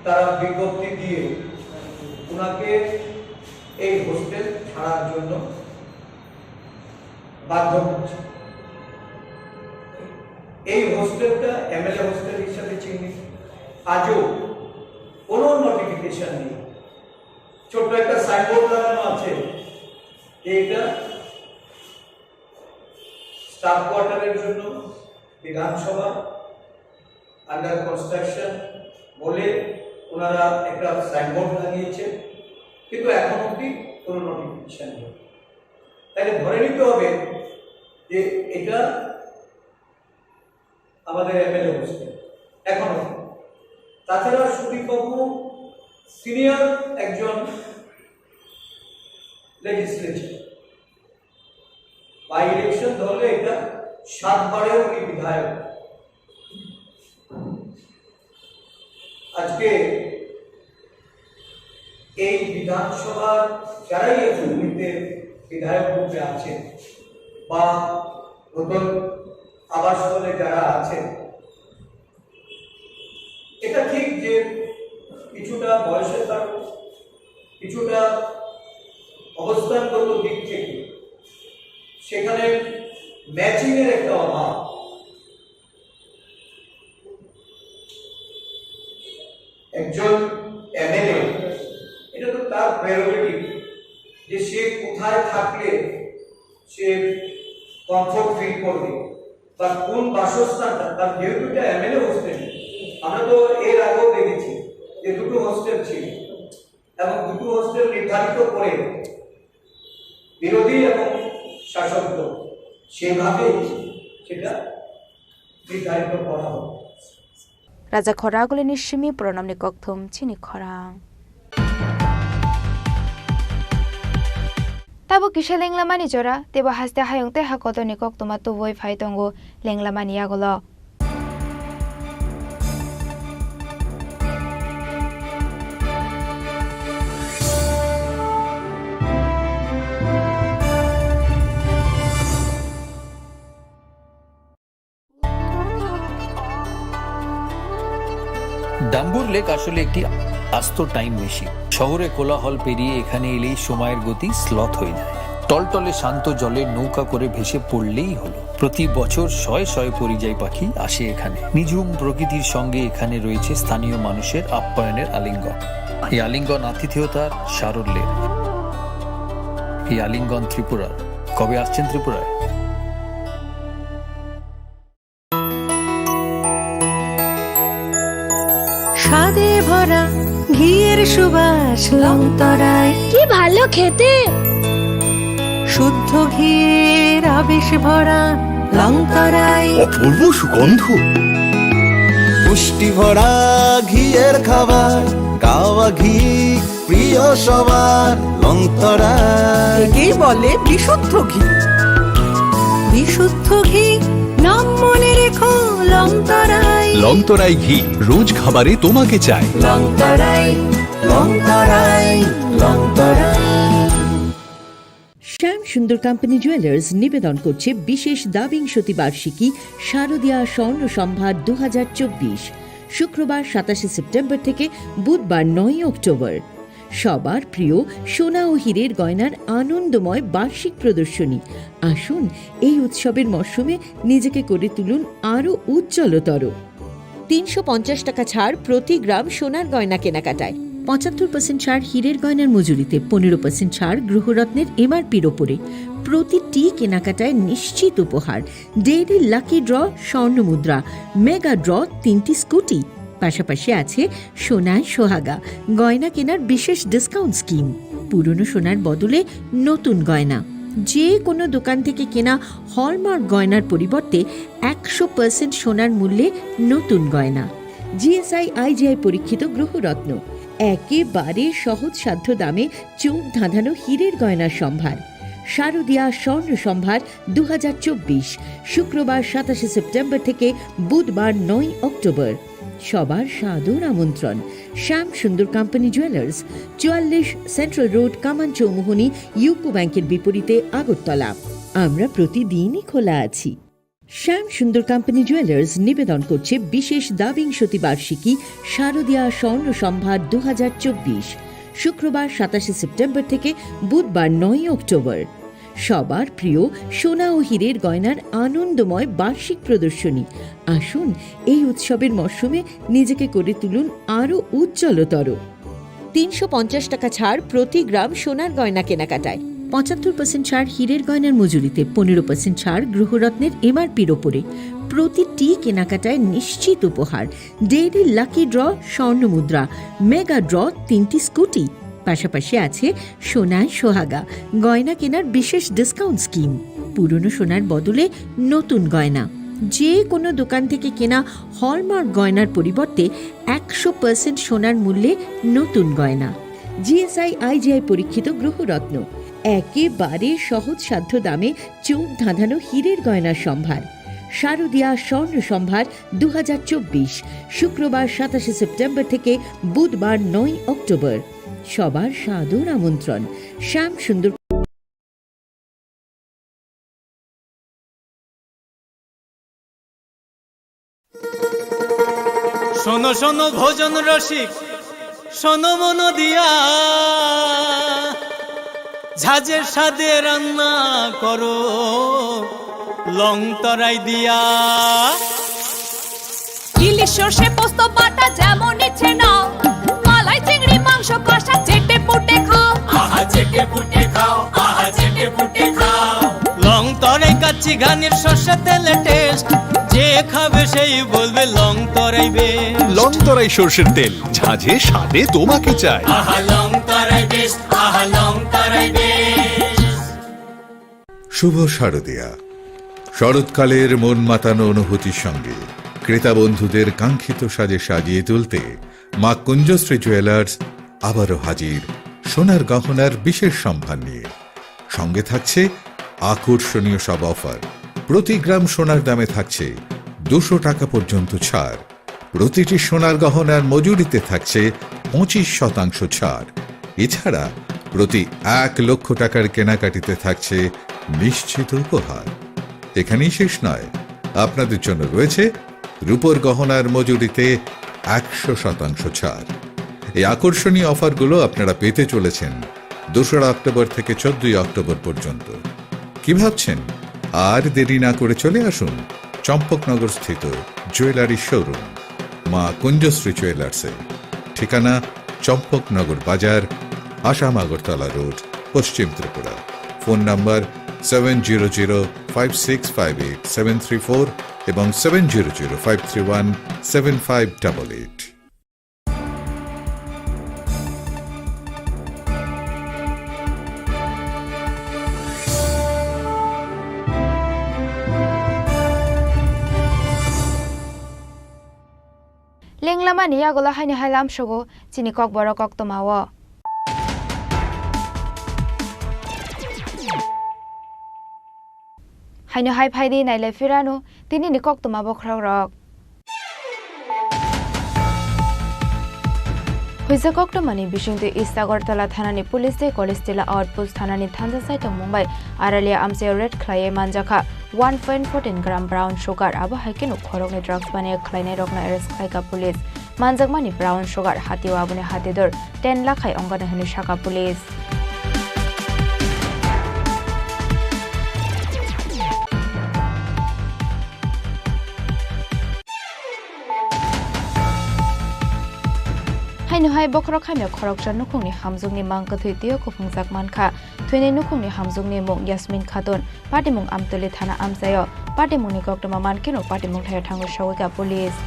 তারা বিজ্ঞপ্তি দিয়ে ওনাকে এই হোস্টেল ছাড়ার জন্য বাধ্য করছে। এই হোস্টেলটা এমএলএ হোস্টেল হিসাবে চিহ্নিত। আজও কোনো নোটিফিকেশন নেই। ছোট্ট একটা সাইনবোর্ড লাগানো আছে যে এটা স্টাফ কোয়ার্টারের জন্য বিধানসভা আন্ডার কনস্ট্রাকশন বলে ওনারা একটা সাইনবোর্ড লাগিয়েছে, কিন্তু এখন অবধি কোনো নোটিফিকেশন নেই। তাহলে ধরে নিতে হবে যে এটা আমাদের এমএলএ হোস্টেল এখনো। তাছাড়া সুদীপ বাবু সিনিয়র একজন লেজিসলেচার, বাই ইলেকশন ধরলে এটা সাতবারের উনি বিধায়ক। আজকে এই বিধানসভার যারাই এই মুহূর্তে বিধায়ক রূপে আছেন বা নতুন আবাস দলে যারা আছেন, এটা ঠিক যে কিছুটা বয়সের কারণে, কিছুটা অবস্থানগত দিক থেকে সেখানে ম্যাচিং এর একটা অভাব। একজন এমএলএ, এটা তো তার প্রেরোগেটিভ যে সে কোথায় থাকলে সে কমফোর্ট ফিল করবে বা কোন বাসস্থানটা তার, যেহেতু এটা এমএলএ হোস্টেল। আমরা তো এর আগেও দেখেছি যে দুটো হোস্টেল ছিল এবং দুটো হোস্টেল নির্ধারিত করে বিরোধী এবং শাসক দল সেভাবেই সেটা নির্ধারিত করা হবে। Raja Khoragulini simi pronomni kokthum chini khorang. Tabuk kisa lenglamani jora, teibo haste hayung tei hakotorni koktwma tubui phai tongo lenglamani yagulo. ডাম্বুর লেক আসলে একটি আস্ত টাইম মেশিন। শহরে কোলাহল পেরিয়ে এখানে এলেই সময়ের গতি স্লথ হয়ে যায়। টলটলে শান্ত জলে নৌকা করে ভেসে পড়লেই হলো। প্রতি বছর শয়ে শয়ে পরিযায়ী পাখি আসে এখানে। নিঝুম প্রকৃতির সঙ্গে এখানে রয়েছে স্থানীয় মানুষের আপ্যায়নের আলিঙ্গন। এই আলিঙ্গন আতিথেয়তার সারল্যের। এই আলিঙ্গন ত্রিপুরার। কবে আসছেন ত্রিপুরায়? স্বাদে ভরা ঘিয়ের সুবাস লংতরায়। কি ভালো খেতে! শুদ্ধ ঘিয়ের আবেশ ভরা লংতরায়। অপূর্ব সুগন্ধ। পুষ্টি ভরা ঘিয়ের খাবার, গাওয়া ঘি প্রিয় সবার লংতরায়। একেই বলে বিশুদ্ধ ঘি। বিশুদ্ধ ঘি, নাম মনে রেখো লংতরায়। লংতরায় ঘি, রোজ খাবারে তোমাকে চাই। লংতরায়, লংতরায়, লংতরায়। শ্যাম সুন্দর কোম্পানি জুয়েলার্স নিবেদন করছে বিশেষ দ্বাবিংশতি বার্ষিকী শারদীয়া স্বর্ণ সম্ভার দু হাজার চব্বিশ, শুক্রবার সাতাশে সেপ্টেম্বর থেকে বুধবার নয়ই অক্টোবর। সবার প্রিয় সোনা ও হীরের গয়নার আনন্দময় বার্ষিক প্রদর্শনী। আসুন, এই উৎসবের মরশুমে নিজেকে করে তুলুন আরও উজ্জ্বলতর। তিনশো পঞ্চাশ টাকা ছাড় প্রতি গ্রাম সোনার গয়না কেনাকাটায়, পঁচাত্তর পার্সেন্ট ছাড় হীরের গয়নার মজুরিতে, পনেরো পার্সেন্ট ছাড় গৃহরত্নের এমআরপির ওপরে। প্রতিটি কেনাকাটায় নিশ্চিত উপহার, ডেইলি লাকি ড্র স্বর্ণ মুদ্রা, মেগা ড্র তিনটি স্কুটি। পাশাপাশি আছে সোনায় সোহাগা গয়না কেনার বিশেষ ডিসকাউন্ট স্কিম। পুরনো সোনার বদলে নতুন গয়না। যে কোনো দোকান থেকে কেনা হলমার্ক গয়নার পরিবর্তে একশো পার্সেন্ট সোনার মূল্যে নতুন গয়না। জিএসআই আইজিআই পরীক্ষিত গ্রহরত্ন, একেবারে সহজসাধ্য দামে চোখ ধাঁধানো হীরের গয়নার সম্ভার। শারদীয়া স্বর্ণ সম্ভার দু হাজার চব্বিশ, শুক্রবার সাতাশে সেপ্টেম্বর থেকে বুধবার নয় অক্টোবর। সবার সাদর আমন্ত্রণ। শ্যাম সুন্দর কোম্পানি জুয়েলার্স, চুয়াল্লিশ সেন্ট্রাল রোড, কামান চৌমুহনী, ইউকো ব্যাংকের বিপরীতে আগরতলা। আমরা প্রতিদিনই খোলা আছি। শ্যাম সুন্দর কোম্পানি জুয়েলার্স নিবেদন করছে বিশেষ দ্বাবিংশতি বার্ষিকী শারদীয়া স্বর্ণ সম্ভার দু হাজার চব্বিশ, শুক্রবার সাতাশে সেপ্টেম্বর থেকে বুধবার নয়ই অক্টোবর। সবার প্রিয় সোনা ও হীরের গয়নার আনন্দময় বার্ষিক প্রদর্শনী। আসুন, এই উৎসবের মরশুমে নিজেকে করে তুলুন আরও উজ্জ্বলতর। তিনশো পঞ্চাশ টাকা ছাড় প্রতি গ্রাম সোনার গয়না কেনাকাটায়, পঁচাত্তর পার্সেন্ট ছাড় হীরের গয়নার মজুরিতে, পনেরো পার্সেন্ট ছাড় গ্রহরত্নের এমআরপির ওপরে। প্রতিটি কেনাকাটায় নিশ্চিত উপহার, ডেইলি লাকি ড্র, স্বর্ণ মুদ্রা, মেগা ড্র, তিনটি স্কুটি। পাশাপাশি আছে সোনায় সোহাগা, গয়না কেনার বিশেষ ডিসকাউন্ট স্কিম। পুরনো সোনার বদলে নতুন গয়না। যে কোনো দোকান থেকে কেনা হলমার্ক গয়নার পরিবর্তে একশো পার্সেন্ট সোনার মূল্যে নতুন গয়না। জিএসআই আইজিআই পরীক্ষিত গ্রহরত্ন, একেবারে সহজসাধ্য দামে চোখ ধাঁধানো হীরের গয়নার সম্ভার। শারদিয়া স্বর্ণ সম্ভার দু হাজার চব্বিশ, শুক্রবার সাতাশে সেপ্টেম্বর থেকে বুধবার নয় অক্টোবর। সবার সাদর আমন্ত্রণ। শ্যাম সুন্দর। শোনো শোনো ভোজন রসিক, শোনো মন দিয়া, ঝাঁঝের স্বাদে রান্না করো লং তরাই দিয়া। ইলিশ সর্ষে পোস্ত বাটা যেমন ইচ্ছে নাও, মালাই চিংড়ি মাংস কষা চেটে পুটে খাও। আহা চেটে পুটে খাও, আহা চেটে পুটে খাও। লং তরাই কাচ্চি ঘানির সর্ষে তেলে টেস্ট, যে খাবে সেই বলবে লং তরাই বেস্ট। লং তরাই সর্ষের তেল, ঝাঁঝে স্বাদে তোমাকে চাই। আহা লং তরাই বেস্ট, আহা লং তরাই বেস্ট। শুভ শারদিয়া। শরৎকালের মন মাতানো অনুভূতির সঙ্গে ক্রেতা বন্ধুদের কাঙ্ক্ষিত সাজে সাজিয়ে তুলতে মা কুঞ্জশ্রী জুয়েলার্স আবারও হাজির সোনার গহনার বিশেষ সম্ভার নিয়ে। সঙ্গে থাকছে আকর্ষণীয় সব অফার। প্রতি গ্রাম সোনার দামে থাকছে দুশো টাকা পর্যন্ত ছাড়। প্রতিটি সোনার গহনার মজুরিতে থাকছে পঁচিশ শতাংশ ছাড়। এছাড়া প্রতি এক লক্ষ টাকার কেনাকাটিতে থাকছে নিশ্চিত উপহার। এখানেই শেষ নয়, আপনাদের জন্য রয়েছে রূপোর গহনার মজুরিতে একশো শতাংশ ছাড়। এই আকর্ষণীয় অফারগুলো আপনারা পেতে চলেছেন দোসরা অক্টোবর থেকে চোদ্দই অক্টোবর পর্যন্ত। কি ভাবছেন? আর দেরি না করে চলে আসুন চম্পকনগর স্থিত জুয়েলারি শোরুম মা কুঞ্জশ্রী জুয়েলার্সে। ঠিকানা চম্পকনগর বাজার, আসাম আগরতলা রোড, পশ্চিম Tripura. Phone number seven zero zero five six five eight seven three four এবং seven zero zero five three one seven five double eight. Lenglamani yagulo haino hai lamsogo chini kokborok koktwmao. Haino hai phaidi nailai phirano tinini koktwma bokhorokrok. Huijak koktwmani bisingtwi East Agartala thanani police tei Kolistila outpost thanani thansa saitongmung bai Aralia amchaio raid khlaiwi manjakha one point fourteen gram brown sugar, abo hai kheno khoroknwi drugs baniya khlainairokno arrest khlaikha police. Manjakmani brown sugar hatio aboni hatidor ten lakh hai ongkha hwnwi sakha police. Haino hai bokhorok hamya khoroksa nukhungni hamjwkni mang kwthwi twiwi kuphungjak mankha. Thwinai nukhungni hamjwkni mung Yasmin Khatun, patimung Amtwlwi thana amchaio. Patimungni koktwma mankheno patimung thaio thangwi sogwikha police.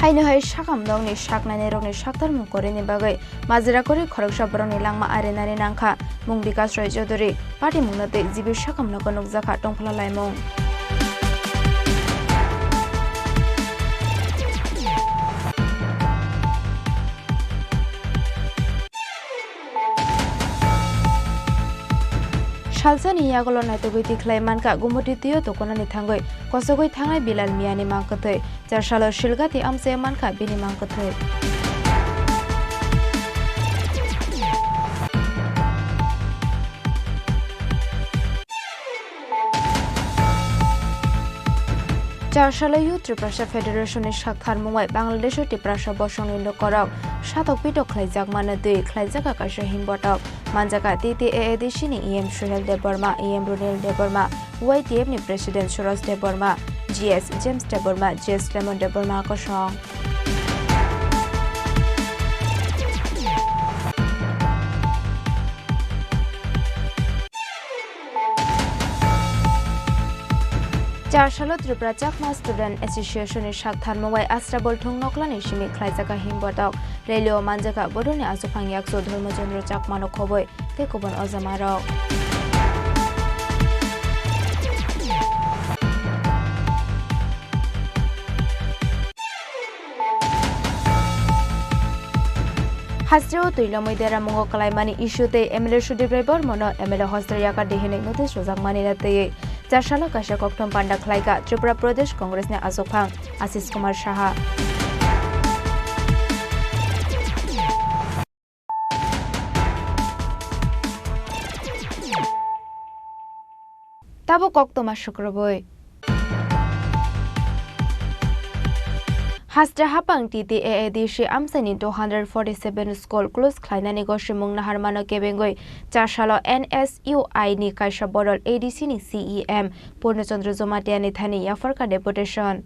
Haino hai sakam nokni saknainairokni saktarmung korini bagwi majra kwrwi khoroksa borokni langma arinani nangkha mung Bikas Roy Chaudhury. Patimungno tei G B sakam nogo nukjakha tongphla laimung. Salsani yagulo naitugwi tikhlai mankha Gumoti twiwi tukunani thangwi kosogwi thangnai Bilal Miyani mang kwthwi. Charsalo Silgati amchaio mankha bini mang kwthwi. Char salo Youth Tiprasa Federation ni saktharmung bai Bangladesh o Tiprasa bosong ni lukurok satok pitok khlaijak mano twi khlaijak kaisa himbotok manjak T T A A D C ni E M Suhel Debbarma, E M Runil Debbarma, Y T F ni President Suraj Debbarma, G S James Debbarma, G S Lemon Debbarma kosong. Char salo Tripura Chakma Student Association ni saktharmung bai Asrabol thung noklani simi khlaijak himbotok rally o manjak bodolni aswk phang yakso Dharmachandra Chakma no khoboi tei kubun ojamarok. Hasteo twi lomwi deramungo kwlaimani issue tei M L A Sudip Rai Bormono M L A hostel yakar di hinwi notice rwjakmani na twiwi char salo kaisa kokthom panda khlaikha Tripura Pradesh Congress ni aswkphang Ashish Kumar Saha. Tabuk koktwma sukrubui. Haste hapang T T A A D C amchaini two hundred forty seven school close khlainani gosimung naharmano kebengwi char salo N S U I ni kaisa bodol A D C ni C E M Purna Chandra Jamatia ni thani yapharkha deputation.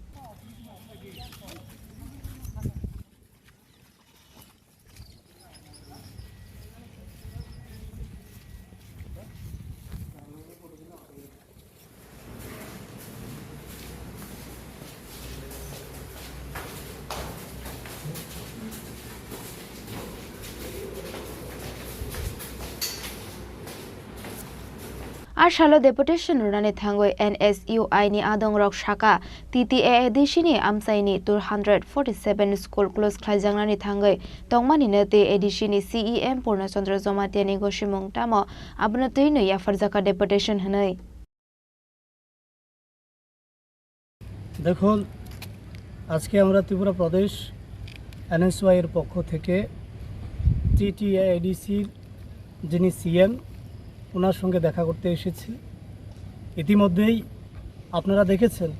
A salo deputation rwnani thangwi N S U I ni adongrok saka, T T A A D C ni amchaini two hundred forty seven school close khlaijaknani thangwi tongmani no twi A D C ni C E M Purna Chandra Jamatia ni gosimung tamo abono twino yapharjakha deputation hwnwi. দেখুন, আজকে আমরা ত্রিপুরা প্রদেশ এনএসওয়াই এর পক্ষ থেকে টিটিএআইডিসির যিনি সিএম, ওনার সঙ্গে দেখা করতে এসেছি। ইতিমধ্যেই আপনারা দেখেছেন,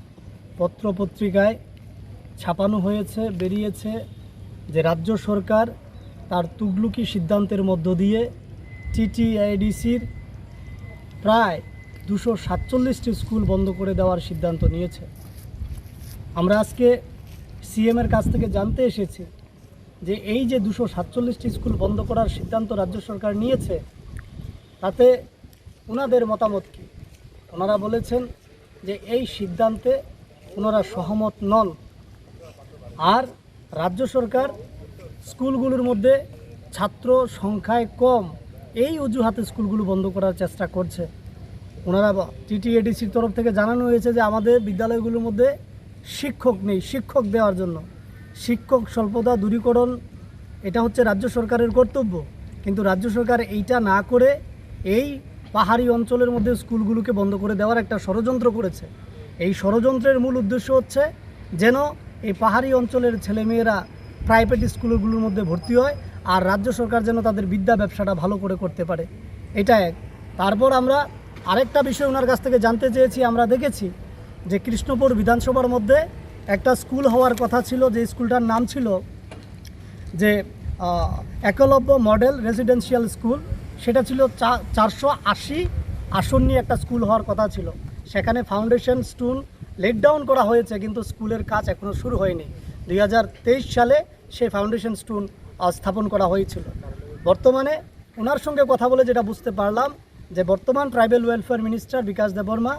পত্রপত্রিকায় ছাপানো হয়েছে, বেরিয়েছে যে রাজ্য সরকার তার তুগলুকি সিদ্ধান্তের মধ্য দিয়ে টিটিআইডিসির প্রায় দুশো সাতচল্লিশটি স্কুল বন্ধ করে দেওয়ার সিদ্ধান্ত নিয়েছে। আমরা আজকে সিএম এর কাছ থেকে জানতে এসেছি যে এই যে দুশো সাতচল্লিশটি স্কুল বন্ধ করার সিদ্ধান্ত রাজ্য সরকার নিয়েছে, তাতে ওনাদের মতামত কি? ওনারা বলেছেন যে এই সিদ্ধান্তে ওনারা সহমত নন। আর রাজ্য সরকার স্কুলগুলোর মধ্যে ছাত্র সংখ্যায় কম, এই অজুহাতে স্কুলগুলো বন্ধ করার চেষ্টা করছে। ওনারা ব-, টিটিএডিসির তরফ থেকে জানানো হয়েছে যে আমাদের বিদ্যালয়গুলোর মধ্যে শিক্ষক নেই, শিক্ষক দেওয়ার জন্য। শিক্ষক স্বল্পতা দূরীকরণ, এটা হচ্ছে রাজ্য সরকারের কর্তব্য, কিন্তু রাজ্য সরকার এইটা না করে এই পাহাড়ি অঞ্চলের মধ্যে স্কুলগুলোকে বন্ধ করে দেওয়ার একটা ষড়যন্ত্র করেছে। এই ষড়যন্ত্রের মূল উদ্দেশ্য হচ্ছে যেন এই পাহাড়ি অঞ্চলের ছেলেমেয়েরা প্রাইভেট স্কুলগুলোর মধ্যে ভর্তি হয়, আর রাজ্য সরকার যেন তাদের বিদ্যা ব্যবসাটা ভালো করে করতে পারে, এটা এক। তারপর আমরা আরেকটা বিষয় ওনার কাছ থেকে জানতে চেয়েছি। আমরা দেখেছি যে কৃষ্ণপুর বিধানসভার মধ্যে একটা স্কুল হওয়ার কথা ছিল, যে স্কুলটার নাম ছিল যে, আহ, একলব্য মডেল রেসিডেন্সিয়াল স্কুল, সেটা ছিল চা-, চারশো আশি আসন নিয়ে একটা স্কুল হওয়ার কথা ছিল। সেখানে ফাউন্ডেশন স্টোন লেট ডাউন করা হয়েছে, কিন্তু স্কুলের কাজ এখনও শুরু হয়নি। দুই হাজার তেইশ সালে সেই ফাউন্ডেশন স্টোন, আহ, স্থাপন করা হয়েছিল। বর্তমানে ওনার সঙ্গে কথা বলে যেটা বুঝতে পারলাম, যে বর্তমান ট্রাইবাল ওয়েলফেয়ার মিনিস্টার বিকাশ দেববর্মা,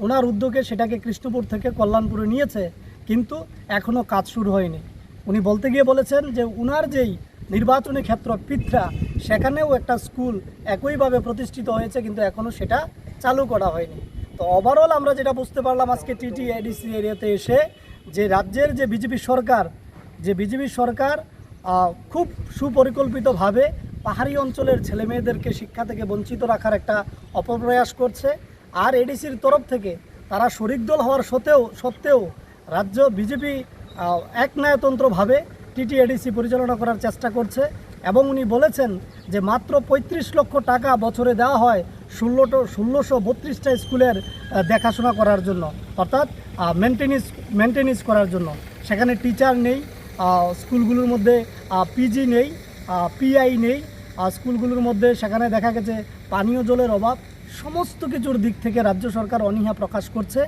ওনার উদ্যোগে সেটাকে কৃষ্ণপুর থেকে কল্যাণপুরে নিয়েছে, কিন্তু এখনও কাজ শুরু হয়নি। উনি বলতে গিয়ে বলেছেন যে উনার যেই নির্বাচনী ক্ষেত্র পিথরা, সেখানেও একটা স্কুল একইভাবে প্রতিষ্ঠিত হয়েছে, কিন্তু এখনও সেটা চালু করা হয়নি। তো ওভারঅল আমরা যেটা বুঝতে পারলাম আজকে টিটিএডিসি এরিয়াতে এসে, যে রাজ্যের যে বিজেপি সরকার, যে বিজেপি সরকার, আহ, খুব সুপরিকল্পিতভাবে পাহাড়ি অঞ্চলের ছেলেমেয়েদেরকে শিক্ষা থেকে বঞ্চিত রাখার একটা অপপ্রয়াস করছে। আর এডিসির তরফ থেকে তারা শরিক দল হওয়ার সত্ত্বেও, সত্ত্বেও রাজ্য বিজেপি, আহ, একনায়তন্ত্রভাবে টিটিএডিসি পরিচালনা করার চেষ্টা করছে। এবং উনি বলেছেন যে মাত্র পঁয়ত্রিশ লক্ষ টাকা বছরে দেওয়া হয় ষোলোটো ষোলোশো বত্রিশটা স্কুলের আহ, দেখাশোনা করার জন্য, অর্থাৎ মেনটেনেন্স মেনটেনেন্স করার জন্য। সেখানে টিচার নেই, আহ, স্কুলগুলোর মধ্যে পিজি নেই, পিআই নেই, আহ, স্কুলগুলোর মধ্যে সেখানে দেখা গেছে পানীয় জলের অভাব। সমস্ত কিছুর দিক থেকে রাজ্য সরকার অনীহা প্রকাশ করছে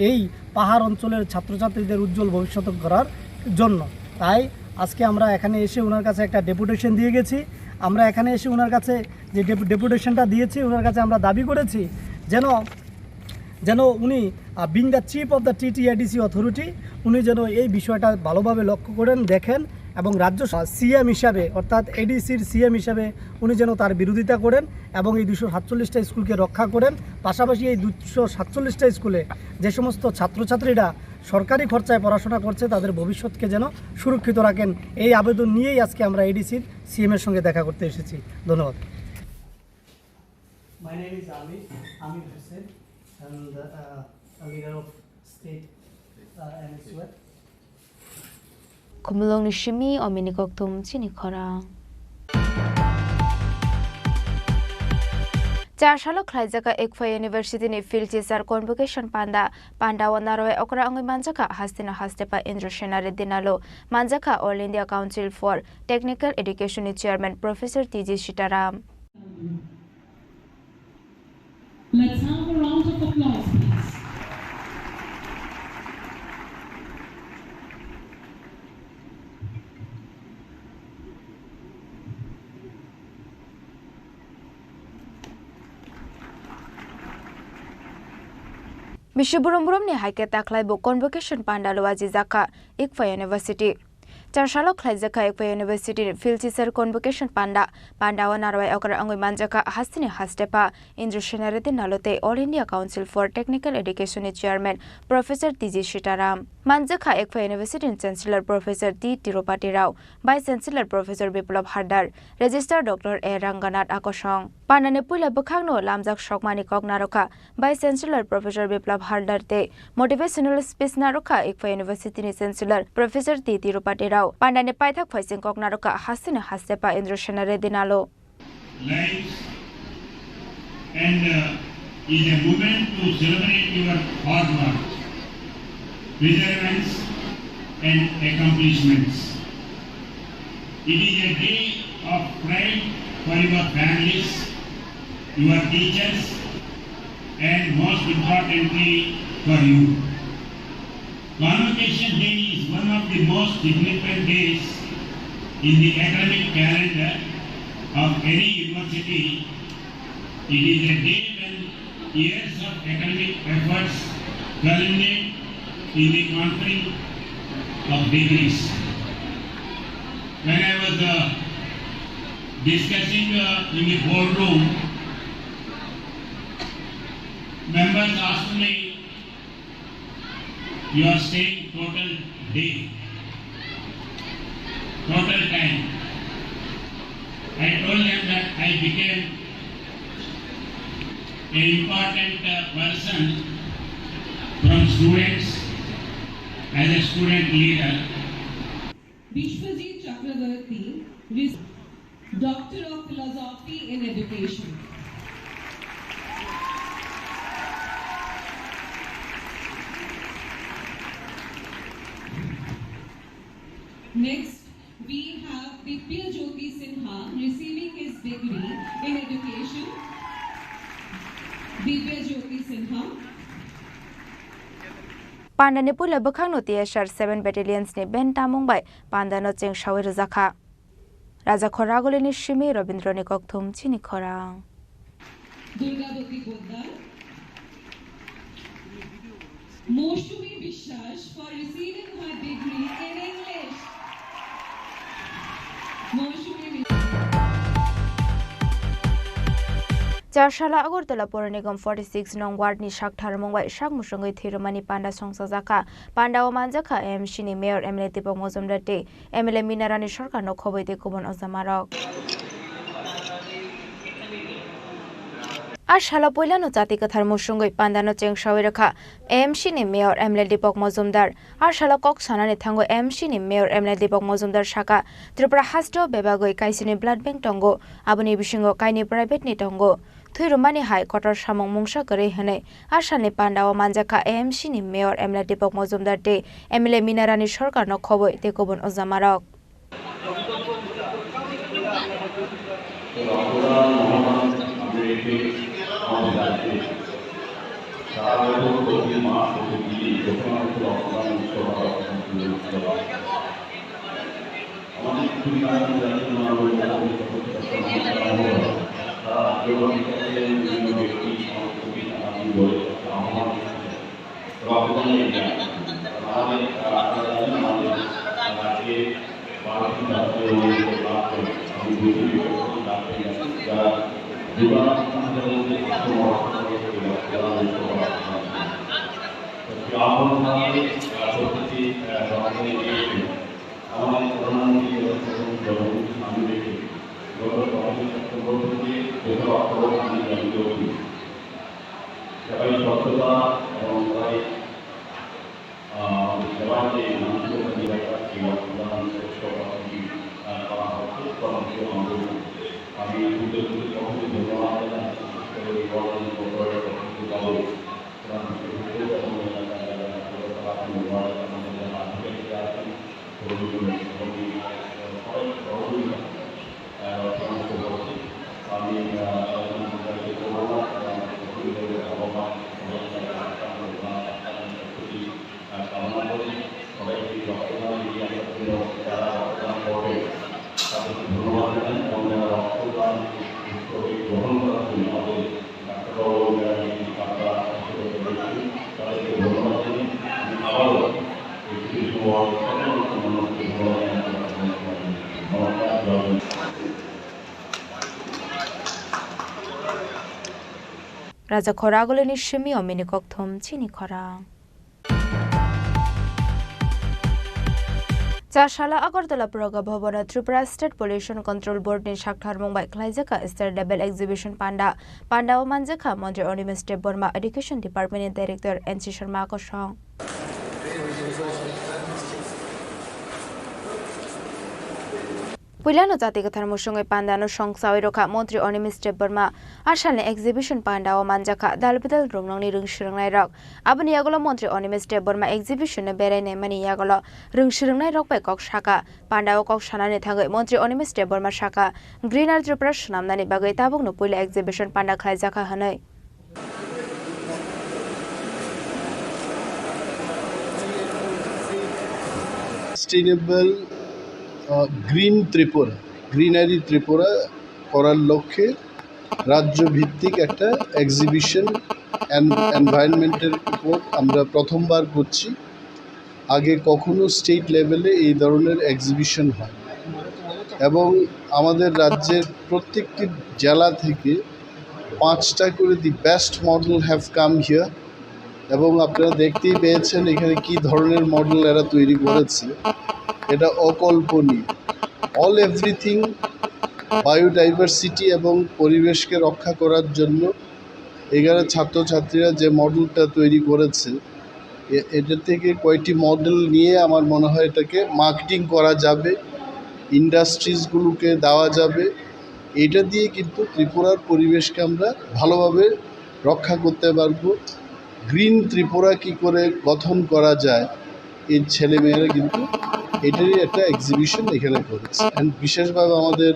এই পাহাড় অঞ্চলের ছাত্রছাত্রীদের উজ্জ্বল ভবিষ্যৎ গড়ার জন্য। তাই আজকে আমরা এখানে এসে ওনার কাছে একটা ডেপুটেশন দিয়ে গেছি। আমরা এখানে এসে ওনার কাছে যে ডেপু- ডেপুটেশনটা দিয়েছি, ওনার কাছে আমরা দাবি করেছি যেন যেন উনি, being the chief of the TTADC authority, উনি যেন এই বিষয়টা ভালোভাবে লক্ষ্য করেন, দেখেন এবং রাজ্য সিএম হিসাবে, অর্থাৎ এডিসির সিএম হিসাবে উনি যেন তার বিরোধিতা করেন এবং এই দুশো সাতচল্লিশটা স্কুলকে রক্ষা করেন। পাশাপাশি এই দুশো সাতচল্লিশটা স্কুলে যে সমস্ত ছাত্রছাত্রীরা সরকারি খরচায় পড়াশোনা করছে, তাদের ভবিষ্যৎকে যেন সুরক্ষিত রাখেন, এই আবেদন নিয়েই আজকে আমরা এডিসির সিএম এর সঙ্গে দেখা করতে এসেছি। ধন্যবাদ। My name is Amir, Amir Hussain, and uh, a leader of state uh, M S Y. Khumulwngni simi omini kokthum chini khorang. Char salo khlaijak ICFAI University ni field teacher convocation panda. Panda o narwai okra wngwi manjakha hasteni hastepa Indrasena Reddy Nalo, manjakha All India Council for Technical Education ni chairman Professor T G Sitaram. Let's have a round of applause, please. Bisi burum burum ni hai khe taklai bo convocation panda lo waji jakha ICFAI University. Char salo khlaijak kha ICFAI University ni field teacher convocation panda. Panda o narwai okra wngwi manjakha hasteni hastepa Indrasena Reddy Nalo tei All India Council for Technical Education ni chairman Professor T G Sitaram. Manjakha ICFAI University ni Chancellor Professor T Tirupati Rao, Vice Chancellor Professor Biplab Hardar, Registrar Doctor A Ranganath Akosong. Panda ni puila bwkhakno lamjak sokmani kok narwkha Vice Chancellor Professor Biplab Hardar tei motivational speech narwkha ICFAI University ni Chancellor Professor T Tirupati Rao. Panda ni paithak phaising kok narwkha hasteni hastepa Indrasena Reddy Nalo. Lives and uh, is a moment to celebrate your hard work, perseverance and accomplishments. It is a day of pride for your families, your teachers, and most importantly, for you. Convocation Day is one of the most significant days in the academic calendar of any university. It is a day when years of academic efforts culminate in the conferring of degrees. When I was uh, discussing uh, in the boardroom, members asked me, "You are staying total day, total time." I told them that I became an important uh, person from students as a student leader. Bishwajit Chakravarti, Doctor of Philosophy in Education. Next, we have Dibya Jyoti Sinha receiving his degree in education. Dibya Jyoti Sinha. Panda ni puila bwkhakno T S R seven Battalions ni band tamung bai panda no chengsawi rwjakha. Rajakhor Ragolini simi Robindroni kokthum chini khorang. Durgabati Poddar, Mousumi Biswas for receiving her degree in English. Mousumi Biswas. Char sala Agartala Pore Nigam forty six nong ward ni sak tharmung bai sak musungwi thwirwmani panda songchajakha. Panda o manjakha A M C ni Mayor M L A Deepak Majumdar tei M L A Minarani Sarkarno khobwi tei kubun ojamarok. A salo puilano chati kwthar musungwi pandano chengsawi rwkha A M C ni Mayor M L A Deepak Majumdar. A salo kok sanani thango A M C ni Mayor M L A Deepak Majumdar saka, Tripura hasteo bebagwi kaisini blood bank tongo, aboni bisingo kainwi private ni tongo. thwi rwmani hai kotor samung mungsa kwrwi hwnwi a salni pandao manjakha A M C ni Mayor M L A Deepak Majumdar tei M L A Mina Rani Sarkar no khobwi tei kubun ojamarok. Raja khoragulini simi omini kokthum chini khorang. Chasala Agartala Praga Bhavan o Tripura State Pollution Control Board ni saktharmung bai khlaijak State Level Exhibition Panda. Panda o manjakha Montri Animesh Debbarma, Education Department ni Director N C Sharma kosong. Puilano jati kwthar musungwi pandano songchawi rwkha Montri Animesh Debbarma. A salni exhibition pandao manjakha dal bidal rwngnokni rwng swrwngnairok. Aboni yagulo Montri Animesh Debbarma exhibition no berai naimani yagulo rwng swrwngnairok bai kok sakha. Pandao kok sanani thangwi Montri Animesh Debbarma sakha, Greener Tripura swnamnani bagwi tabukno puila exhibition panda khlaijakha hwnwi. Sustainable, uh, green Tripura, greenery Tripura করার লক্ষ্যে রাজ্যভিত্তিক একটা exhibition N-, এনভায়রনমেন্টের উপর আমরা প্রথমবার করছি। আগে কখনো স্টেট লেভেলে এই ধরনের এক্সিবিশন হয়, এবং আমাদের রাজ্যের প্রত্যেকটি জেলা থেকে পাঁচটা করে the best model have come here. এবং আপনারা দেখতেই পেয়েছেন এখানে কি ধরনের মডেল এরা তৈরি করেছে, এটা অকল্পনীয়। অল এভরিথিং, বায়োডাইভার্সিটি এবং পরিবেশকে রক্ষা করার জন্য এখানে ছাত্রছাত্রীরা যে মডেলটা তৈরি করেছে, এ-, এটা থেকে কয়েকটি মডেল নিয়ে আমার মনে হয় এটাকে মার্কেটিং করা যাবে, ইন্ডাস্ট্রিজগুলোকে দেওয়া যাবে। এটা দিয়ে কিন্তু ত্রিপুরার পরিবেশকে আমরা ভালোভাবে রক্ষা করতে পারবো। গ্রিন ত্রিপুরা কি করে গঠন করা যায়, এই ছেলেমেয়েরা কিন্তু এটারই একটা এক্সিবিশন এখানে করেছে। অ্যান্ড বিশেষভাবে আমাদের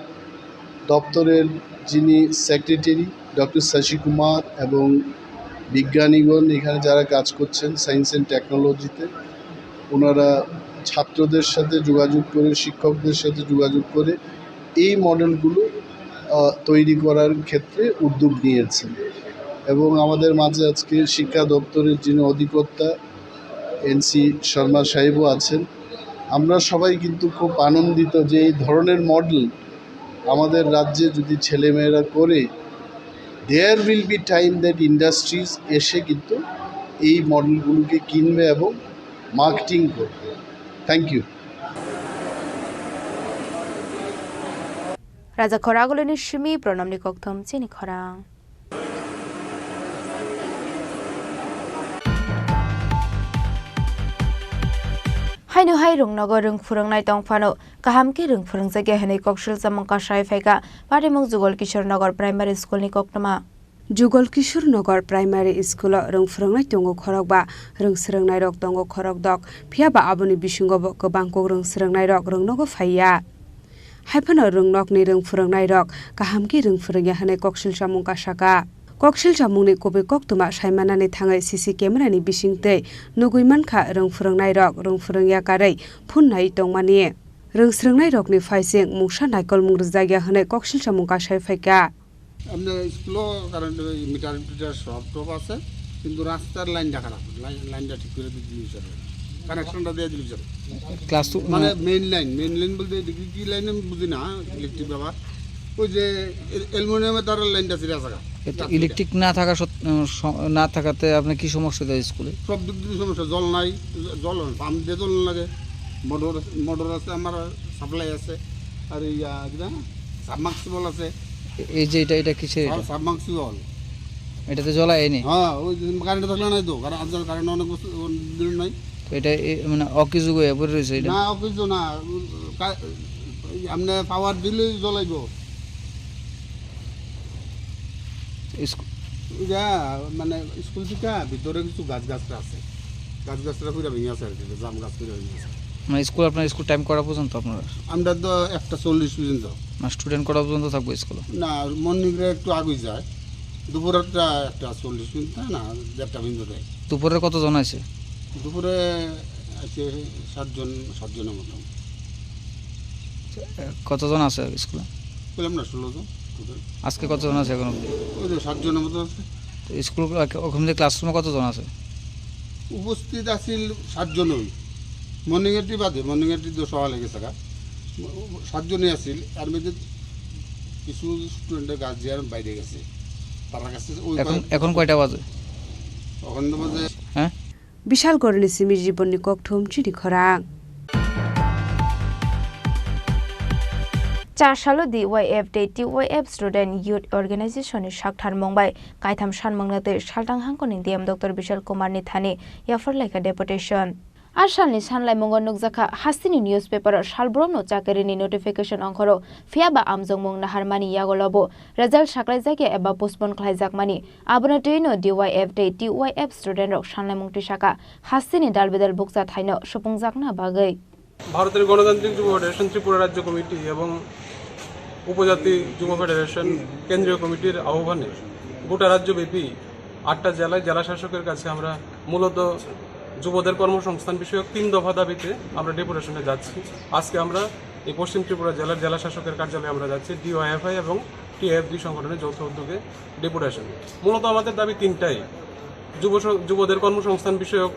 দপ্তরের যিনি সেক্রেটারি, ডক্টর শশী কুমার, এবং বিজ্ঞানীগণ এখানে যারা কাজ করছেন সায়েন্স অ্যান্ড টেকনোলজিতে, ওনারা ছাত্রদের সাথে যোগাযোগ করে, শিক্ষকদের সাথে যোগাযোগ করে এই মডেলগুলো, আহ, তৈরি করার ক্ষেত্রে উদ্যোগ নিয়েছেন। এবং আমাদের মাঝে আজকে শিক্ষা দপ্তরের যিনি অধিকর্তা এন সি শর্মা সাহেবও আছেন। আমরা সবাই কিন্তু খুব আনন্দিত যে এই ধরনের মডেল আমাদের রাজ্যে যদি ছেলেমেয়েরা করে, there will be time that industries এসে কিন্তু এই মডেলগুলোকে কিনবে এবং মার্কেটিং করবে। Thank you. Raja khoragulini simi pranamni kokthum chini khorang. Haino hai rwngnogo rwng phwrwngnai tong phano, kaham khe rwng phwrwngjakya hwnwi koksil chamung kasai phaikha Patimung Jugal Kishore Nagar Primary School ni koktwma. Jugal Kishore Nagar Primary School o rwng phwrwngnai tongo khorokba, rwng swrwngnairok tongo khorokdok, phiya ba aboni bisingo bo kwbang kuk rwng swrwngnairok rwng nogo phaiya. Haiphano rwngnokni rwng phwrwngnairok kaham khe rwng phwrwngya hwnwi koksil chamung kasaka. Koksil chamungni kubui koktwma saimanani thangwi C C camera ni bisingtwi nugwi mankha rwng phwrwngnairok rwng phwrwngya karwi phone naiwi tongmani. Rwng swrwngnairokni phaising mungsa naikolmung rwjakya hwnwi koksil chamung kasai phaikha. Amne school-o current meter টিটার সব টপ আছে, কিন্তু রাস্তার লাইনটা খারাপ, লাইন, লাইনটা ঠিক করে দিতে দিবি স্যার, কানেকশনটা দিয়ে দিবি স্যার। ক্লাস টু মানে মানে মেইন লাইন, মেইন লাইন বলতে এদিকে কি লাইন আমি বুঝি না, ইলেকট্রিক বাবা, ওই যে এ-, অ্যালুমিনিয়ামের তারের লাইনটা ছিঁড়ে আছে গা। এতে ইলেকট্রিক না থাকা সত-, উম, স-, না থাকাতে আপনার কি সমস্যা দেয় স্কুলে? সব দিক দিয়ে সমস্যা, জল নাই, জ-, জল পাম্প দিয়ে জল লাগে, মোটর, মোটর আছে, আমার সাপ্লাই আছে, আর এই, আহ, কিতা, সাবমার্সিবল আছে। এ-, এই যে এটা, এটা কিসের এটা? Sub-, submersible. এটাতে জল আয়নি? হ্যাঁ, ওই যে কারেন্ট থাকলে নাই তো, কারণ আজকাল কারেন্ট অনেক বছর, অনেক দিন নাই। তো এটা এ, মানে অকেজো হয়ে পড়ে রয়েছে এটা? না, অকেজো না, কা-, এই আপনি পাওয়ার দিলেই জ্বলাইবো। স্কু- এটা মানে স্কুল থেকে ভিতরে কিছু গাছ গাছরা আছে, গাছ গাছরা পুরা ভেঙে আছে আর কি, জাম গাছ পুরা ভেঙে আছে। মানে স্কুল, আপনার স্কুল টাইম কটা পর্যন্ত আপনার? আমরা তো একটা চল্লিশ পর্যন্ত। না, স্টুডেন্ট কটা পর্যন্ত থাকবো স্কুলে? না, মর্নিং রে একটু আগে যায়, দুপুরে একটা, একটা চল্লিশ পর্যন্ত না, দেড়টা পর্যন্ত দেয়। দুপুরে কতজন আছে? দুপুরে আছে সাতজন, সাতজনের মতন। কতজন আছে স্কুলে? বললাম না, ষোলো জন টোটাল। আজকে কতজন আছে এখন অবধি? ওই তো সাতজনের মতো আছে। তো স্কুল, ওখান থেকে ক্লাসরুমে কতজন আছে? উপস্থিত আছিল সাতজনই, মর্নিং এটি বাদে, মর্নিং এটি তো সকালে গেছে গা, সাতজনই আছিল। এর মধ্যে কিছু স্টুডেন্টের গার্জিয়ান বাইরে গেছে, তার কাছে ওই এখন, কয়েক- এখন কয়টা বাজে? এখন তো বাজে। হ্যাঁ? Bishalgarhni simi Jibonni kokthum chini khorang. Char salo D Y F tei T Y F Student Youth Organization ni sakthar mung bai kaitham sanmung na twi saltang hangkoni D M Doctor Bishal Kumar ni thani yapharlaikha deputation. A salni sanlaimungo nukjakha, hasteni newspaper o salbrumno chakirini notification ongkhoro, phiya ba amjokmung naharmani yagulobo result saklaijakya eba postpone khlaijakmani. Abono twino D Y F tei T Y F student rok sanlaimung tisaka, hasteni dalbidal bukcha thaino supungjakna bagwi. ভারতের গণতান্ত্রিক যুব ফেডারেশন ত্রিপুরা রাজ্য কমিটি এবং উপজাতি যুব ফেডারেশন কেন্দ্রীয় কমিটির আহ্বানে গোটা রাজ্যব্যাপী আটটা জেলায় জেলা শাসকের কাছে আমরা মূলত যুবদের কর্মসংস্থান বিষয়ক তিন দফা দাবিতে আমরা ডেপুটেশনে যাচ্ছি। আজকে আমরা এই পশ্চিম ত্রিপুরা জেলার জেলা শাসকের কার্যালয়ে আমরা যাচ্ছি, ডিওয়াইএফআই এবং টিএফ দুই সংগঠনের যৌথ উদ্যোগে ডেপুটেশন। মূলত আমাদের দাবি তিনটাই। যুব স-, যুবদের কর্মসংস্থান বিষয়ক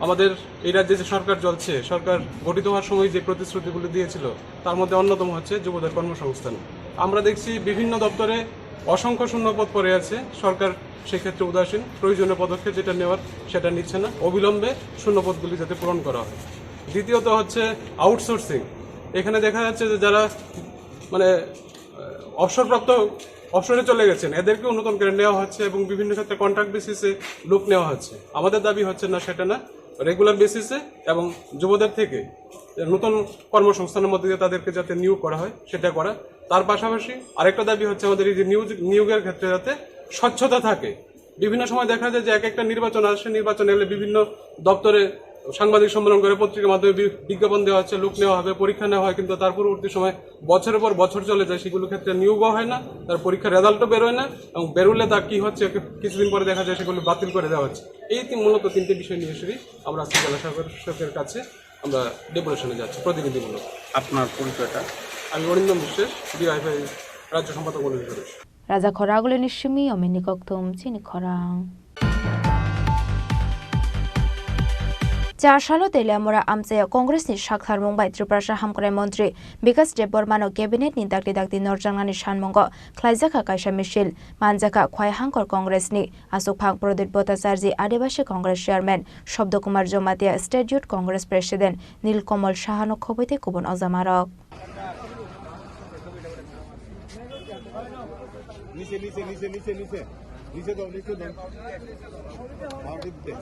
আমাদের এই রাজ্যে যে সরকার চলছে, সরকার গঠিত হওয়ার সময় যে প্রতিশ্রুতিগুলো দিয়েছিল, তার মধ্যে অন্যতম হচ্ছে যুবদের কর্মসংস্থান। আমরা দেখছি বিভিন্ন দপ্তরে অসংখ্য শূন্যপদ পড়ে আছে, সরকার সেক্ষেত্রে উদাসীন, প্রয়োজনীয় পদক্ষেপ যেটা নেওয়ার সেটা নিচ্ছে না, অবিলম্বে শূন্যপদগুলি যাতে পূরণ করা হয়। দ্বিতীয়ত হচ্ছে আউটসোর্সিং। এখানে দেখা যাচ্ছে যে যারা মানে, আহ, অবসরপ্রাপ্ত, অবসরে চলে গেছেন, এদেরকেও নতুন করে নেওয়া হচ্ছে এবং বিভিন্ন ক্ষেত্রে কন্ট্রাক্ট বেসিসে লোক নেওয়া হচ্ছে। আমাদের দাবি হচ্ছে না সেটা না, রেগুলার বেসিসে এবং যুবদের থেকে নতুন কর্মসংস্থানের মধ্যে দিয়ে তাদেরকে যাতে নিয়োগ করা হয় সেটা করা। তার পাশাপাশি আরেকটা দাবি হচ্ছে আমাদের এই যে নিয়োগ, নিয়োগের ক্ষেত্রে যাতে স্বচ্ছতা থাকে। বিভিন্ন সময় দেখা যায় যে এক একটা নির্বাচন আসে, নির্বাচন এলে বিভিন্ন দপ্তরে সাংবাদিক সম্মেলন করে, পত্রিকার মাধ্যমে বি-, বিজ্ঞাপন দেওয়া হচ্ছে, লোক নেওয়া হবে, পরীক্ষা নেওয়া হয়, কিন্তু তার পরবর্তী সময় বছরের পর বছর চলে যায়, সেগুলো ক্ষেত্রে নিয়োগও হয় না, তার পরীক্ষার রেজাল্টও বেরোয় না, এবং বেরোলে তা কি হচ্ছে, কি-, কিছুদিন পরে দেখা যায় সেগুলো বাতিল করে দেওয়া হচ্ছে। এই তিন, মূলত তিনটে বিষয় নিয়ে এসেই আমরা আজকে জেলা শাসকের কাছে আমরা ডেপুটেশনে যাচ্ছি প্রতিনিধিমূলক। আপনার পরিচয়টা? আমি অরিন্দম বিশ্বাস, ডিওয়াইএফআই রাজ্য সম্পাদক মণ্ডলীর সদস্য। Raja khoragulini simi omini kokthum chini khorang. Char salo Teliamura amchaya Congress ni saktharmung bai Tripura Hamkrai Montri Bikas Debbarma no cabinet ni dakti dakti norjaknani sanmungo khlaijakha kaisa misil, manjakha Khwai Hangkor Congress ni aswkphang Pradip Bhattacharjee, Adibasi Congress Chairman Shabda Kumar Jamatia, State Youth Congress President Nil Kamal Saha no khobwi tei kubun ojamarok. নিচে, নিচে, নিচে, নিচে, নিচে। নিচে দাও, নিচে দাও। আর দিতে।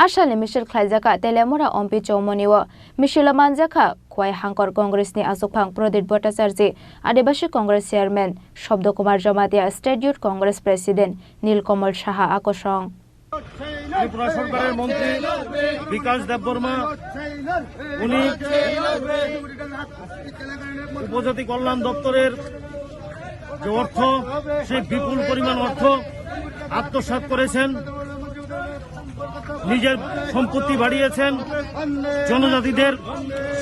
Asalni misil khlaijak kha Teliamura Ompi Chowmoni o. Misilo manjak kha Khwai Hangkor Congress ni achukphang Pradip Bhattacharjee, Adibasi Congress Chairman Shabda Kumar Jamatia, State Youth Congress President Nilkamal Saha akosong. Tripura সরকারের মন্ত্রী বিকাশ দেববর্মা, উনি উপজাতি কল্যাণ দপ্তরের যে অর্থ, সেই বিপুল পরিমাণ অর্থ আত্মসাৎ করেছেন, নিজের সম্পত্তি বাড়িয়েছেন, জনজাতিদের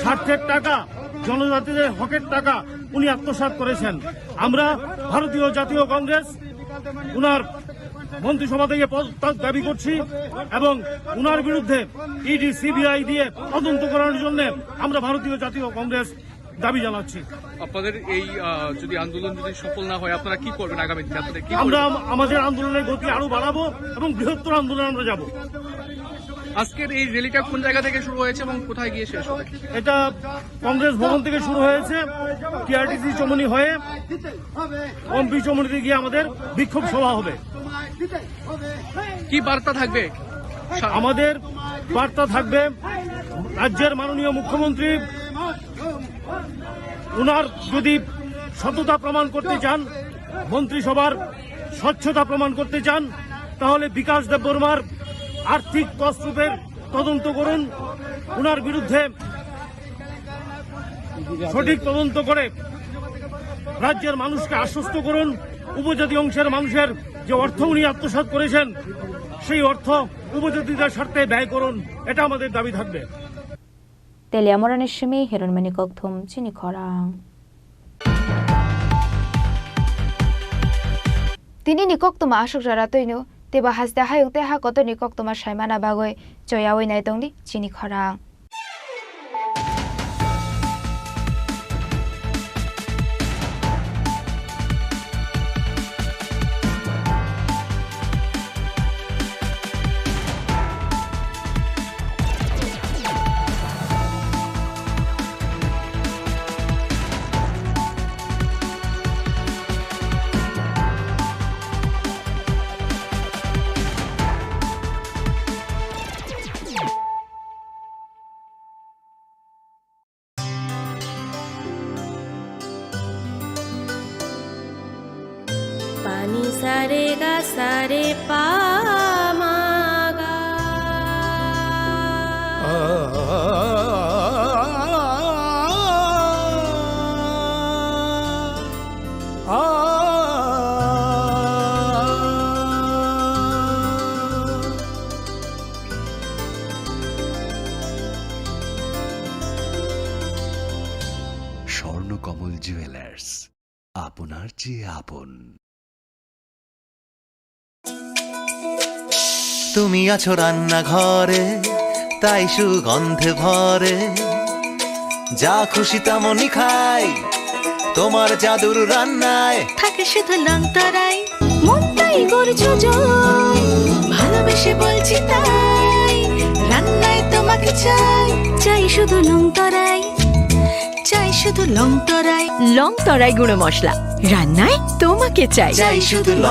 স্বার্থের টাকা, জনজাতিদের হকের টাকা উনি আত্মসাৎ করেছেন। আমরা ভারতীয় জাতীয় কংগ্রেস উনার মন্ত্রিসভা থেকে পদত্যাগ দাবি করছি এবং উনার বিরুদ্ধে ইডি সিবিআই দিয়ে তদন্ত করার জন্য আমরা ভারতীয় জাতীয় কংগ্রেস দাবি জানাচ্ছি। আপনাদের এই, আহ, যদি আন্দোলন যদি সফল না হয়, আপনারা কি করবেন আগামী দিনে? আপনাদের কি আমরা পরিকল্পনা? আম-, আমাদের আন্দোলনের গতি আরো বাড়াবো এবং বৃহত্তর আন্দোলনে আমরা যাব। আজকের এই র‍্যালিটা কোন জায়গা থেকে শুরু হয়েছে এবং কোথায় গিয়ে শেষ হবে? এটা কংগ্রেস ভবন থেকে শুরু হয়েছে, টিআরটিসি চৌমনি হয়ে অম্পি চৌমনিতে গিয়ে আমাদের বিক্ষোভ সভা হবে। কি বার্তা থাকবে? আমাদের বার্তা থাকবে, রাজ্যের মাননীয় মুখ্যমন্ত্রী উনার যদি সততা প্রমাণ করতে চান, মন্ত্রিসভার স্বচ্ছতা প্রমাণ করতে চান, তাহলে বিকাশ দেববর্মার আর্থিক তছরুপের তদন্ত করুন, উনার বিরুদ্ধে সঠিক তদন্ত করে রাজ্যের মানুষকে আশ্বস্ত করুন। উপজাতি অংশের মানুষের যে অর্থ উনি আত্মসাৎ করেছেন, সেই অর্থ উপজাতিদের স্বার্থে ব্যয় করুন, এটা আমাদের দাবি থাকবে। Teliamurani simi Hironmani kokthum chini khorang. Tini ni koktwma aswk jora twino, teibo haste hayung tei ha kotor ni koktwma saimana bagwi choyawi nai tongdi chini khorang. Pani sare ga sare pa ma ga. Swarnakamal jewellers, আপনার চেয়ে আপন। তুমি আছো রান্নাঘরে, তাই সুগন্ধে ভরে। যা খুশি তেমনই খাই, তোমার জাদুর রান্নায়। থাকে শুধু লং তরাই, মনটাই করছো জয়। ভালোবেসে বলছি তাই, রান্নায় তোমাকে চাই। চাই শুধু লং তরাই, চাই শুধু লং তরাই। লং তরাই গুঁড়ো মশলা, রান্নায় তোমাকে চাই। চাই শুধু লং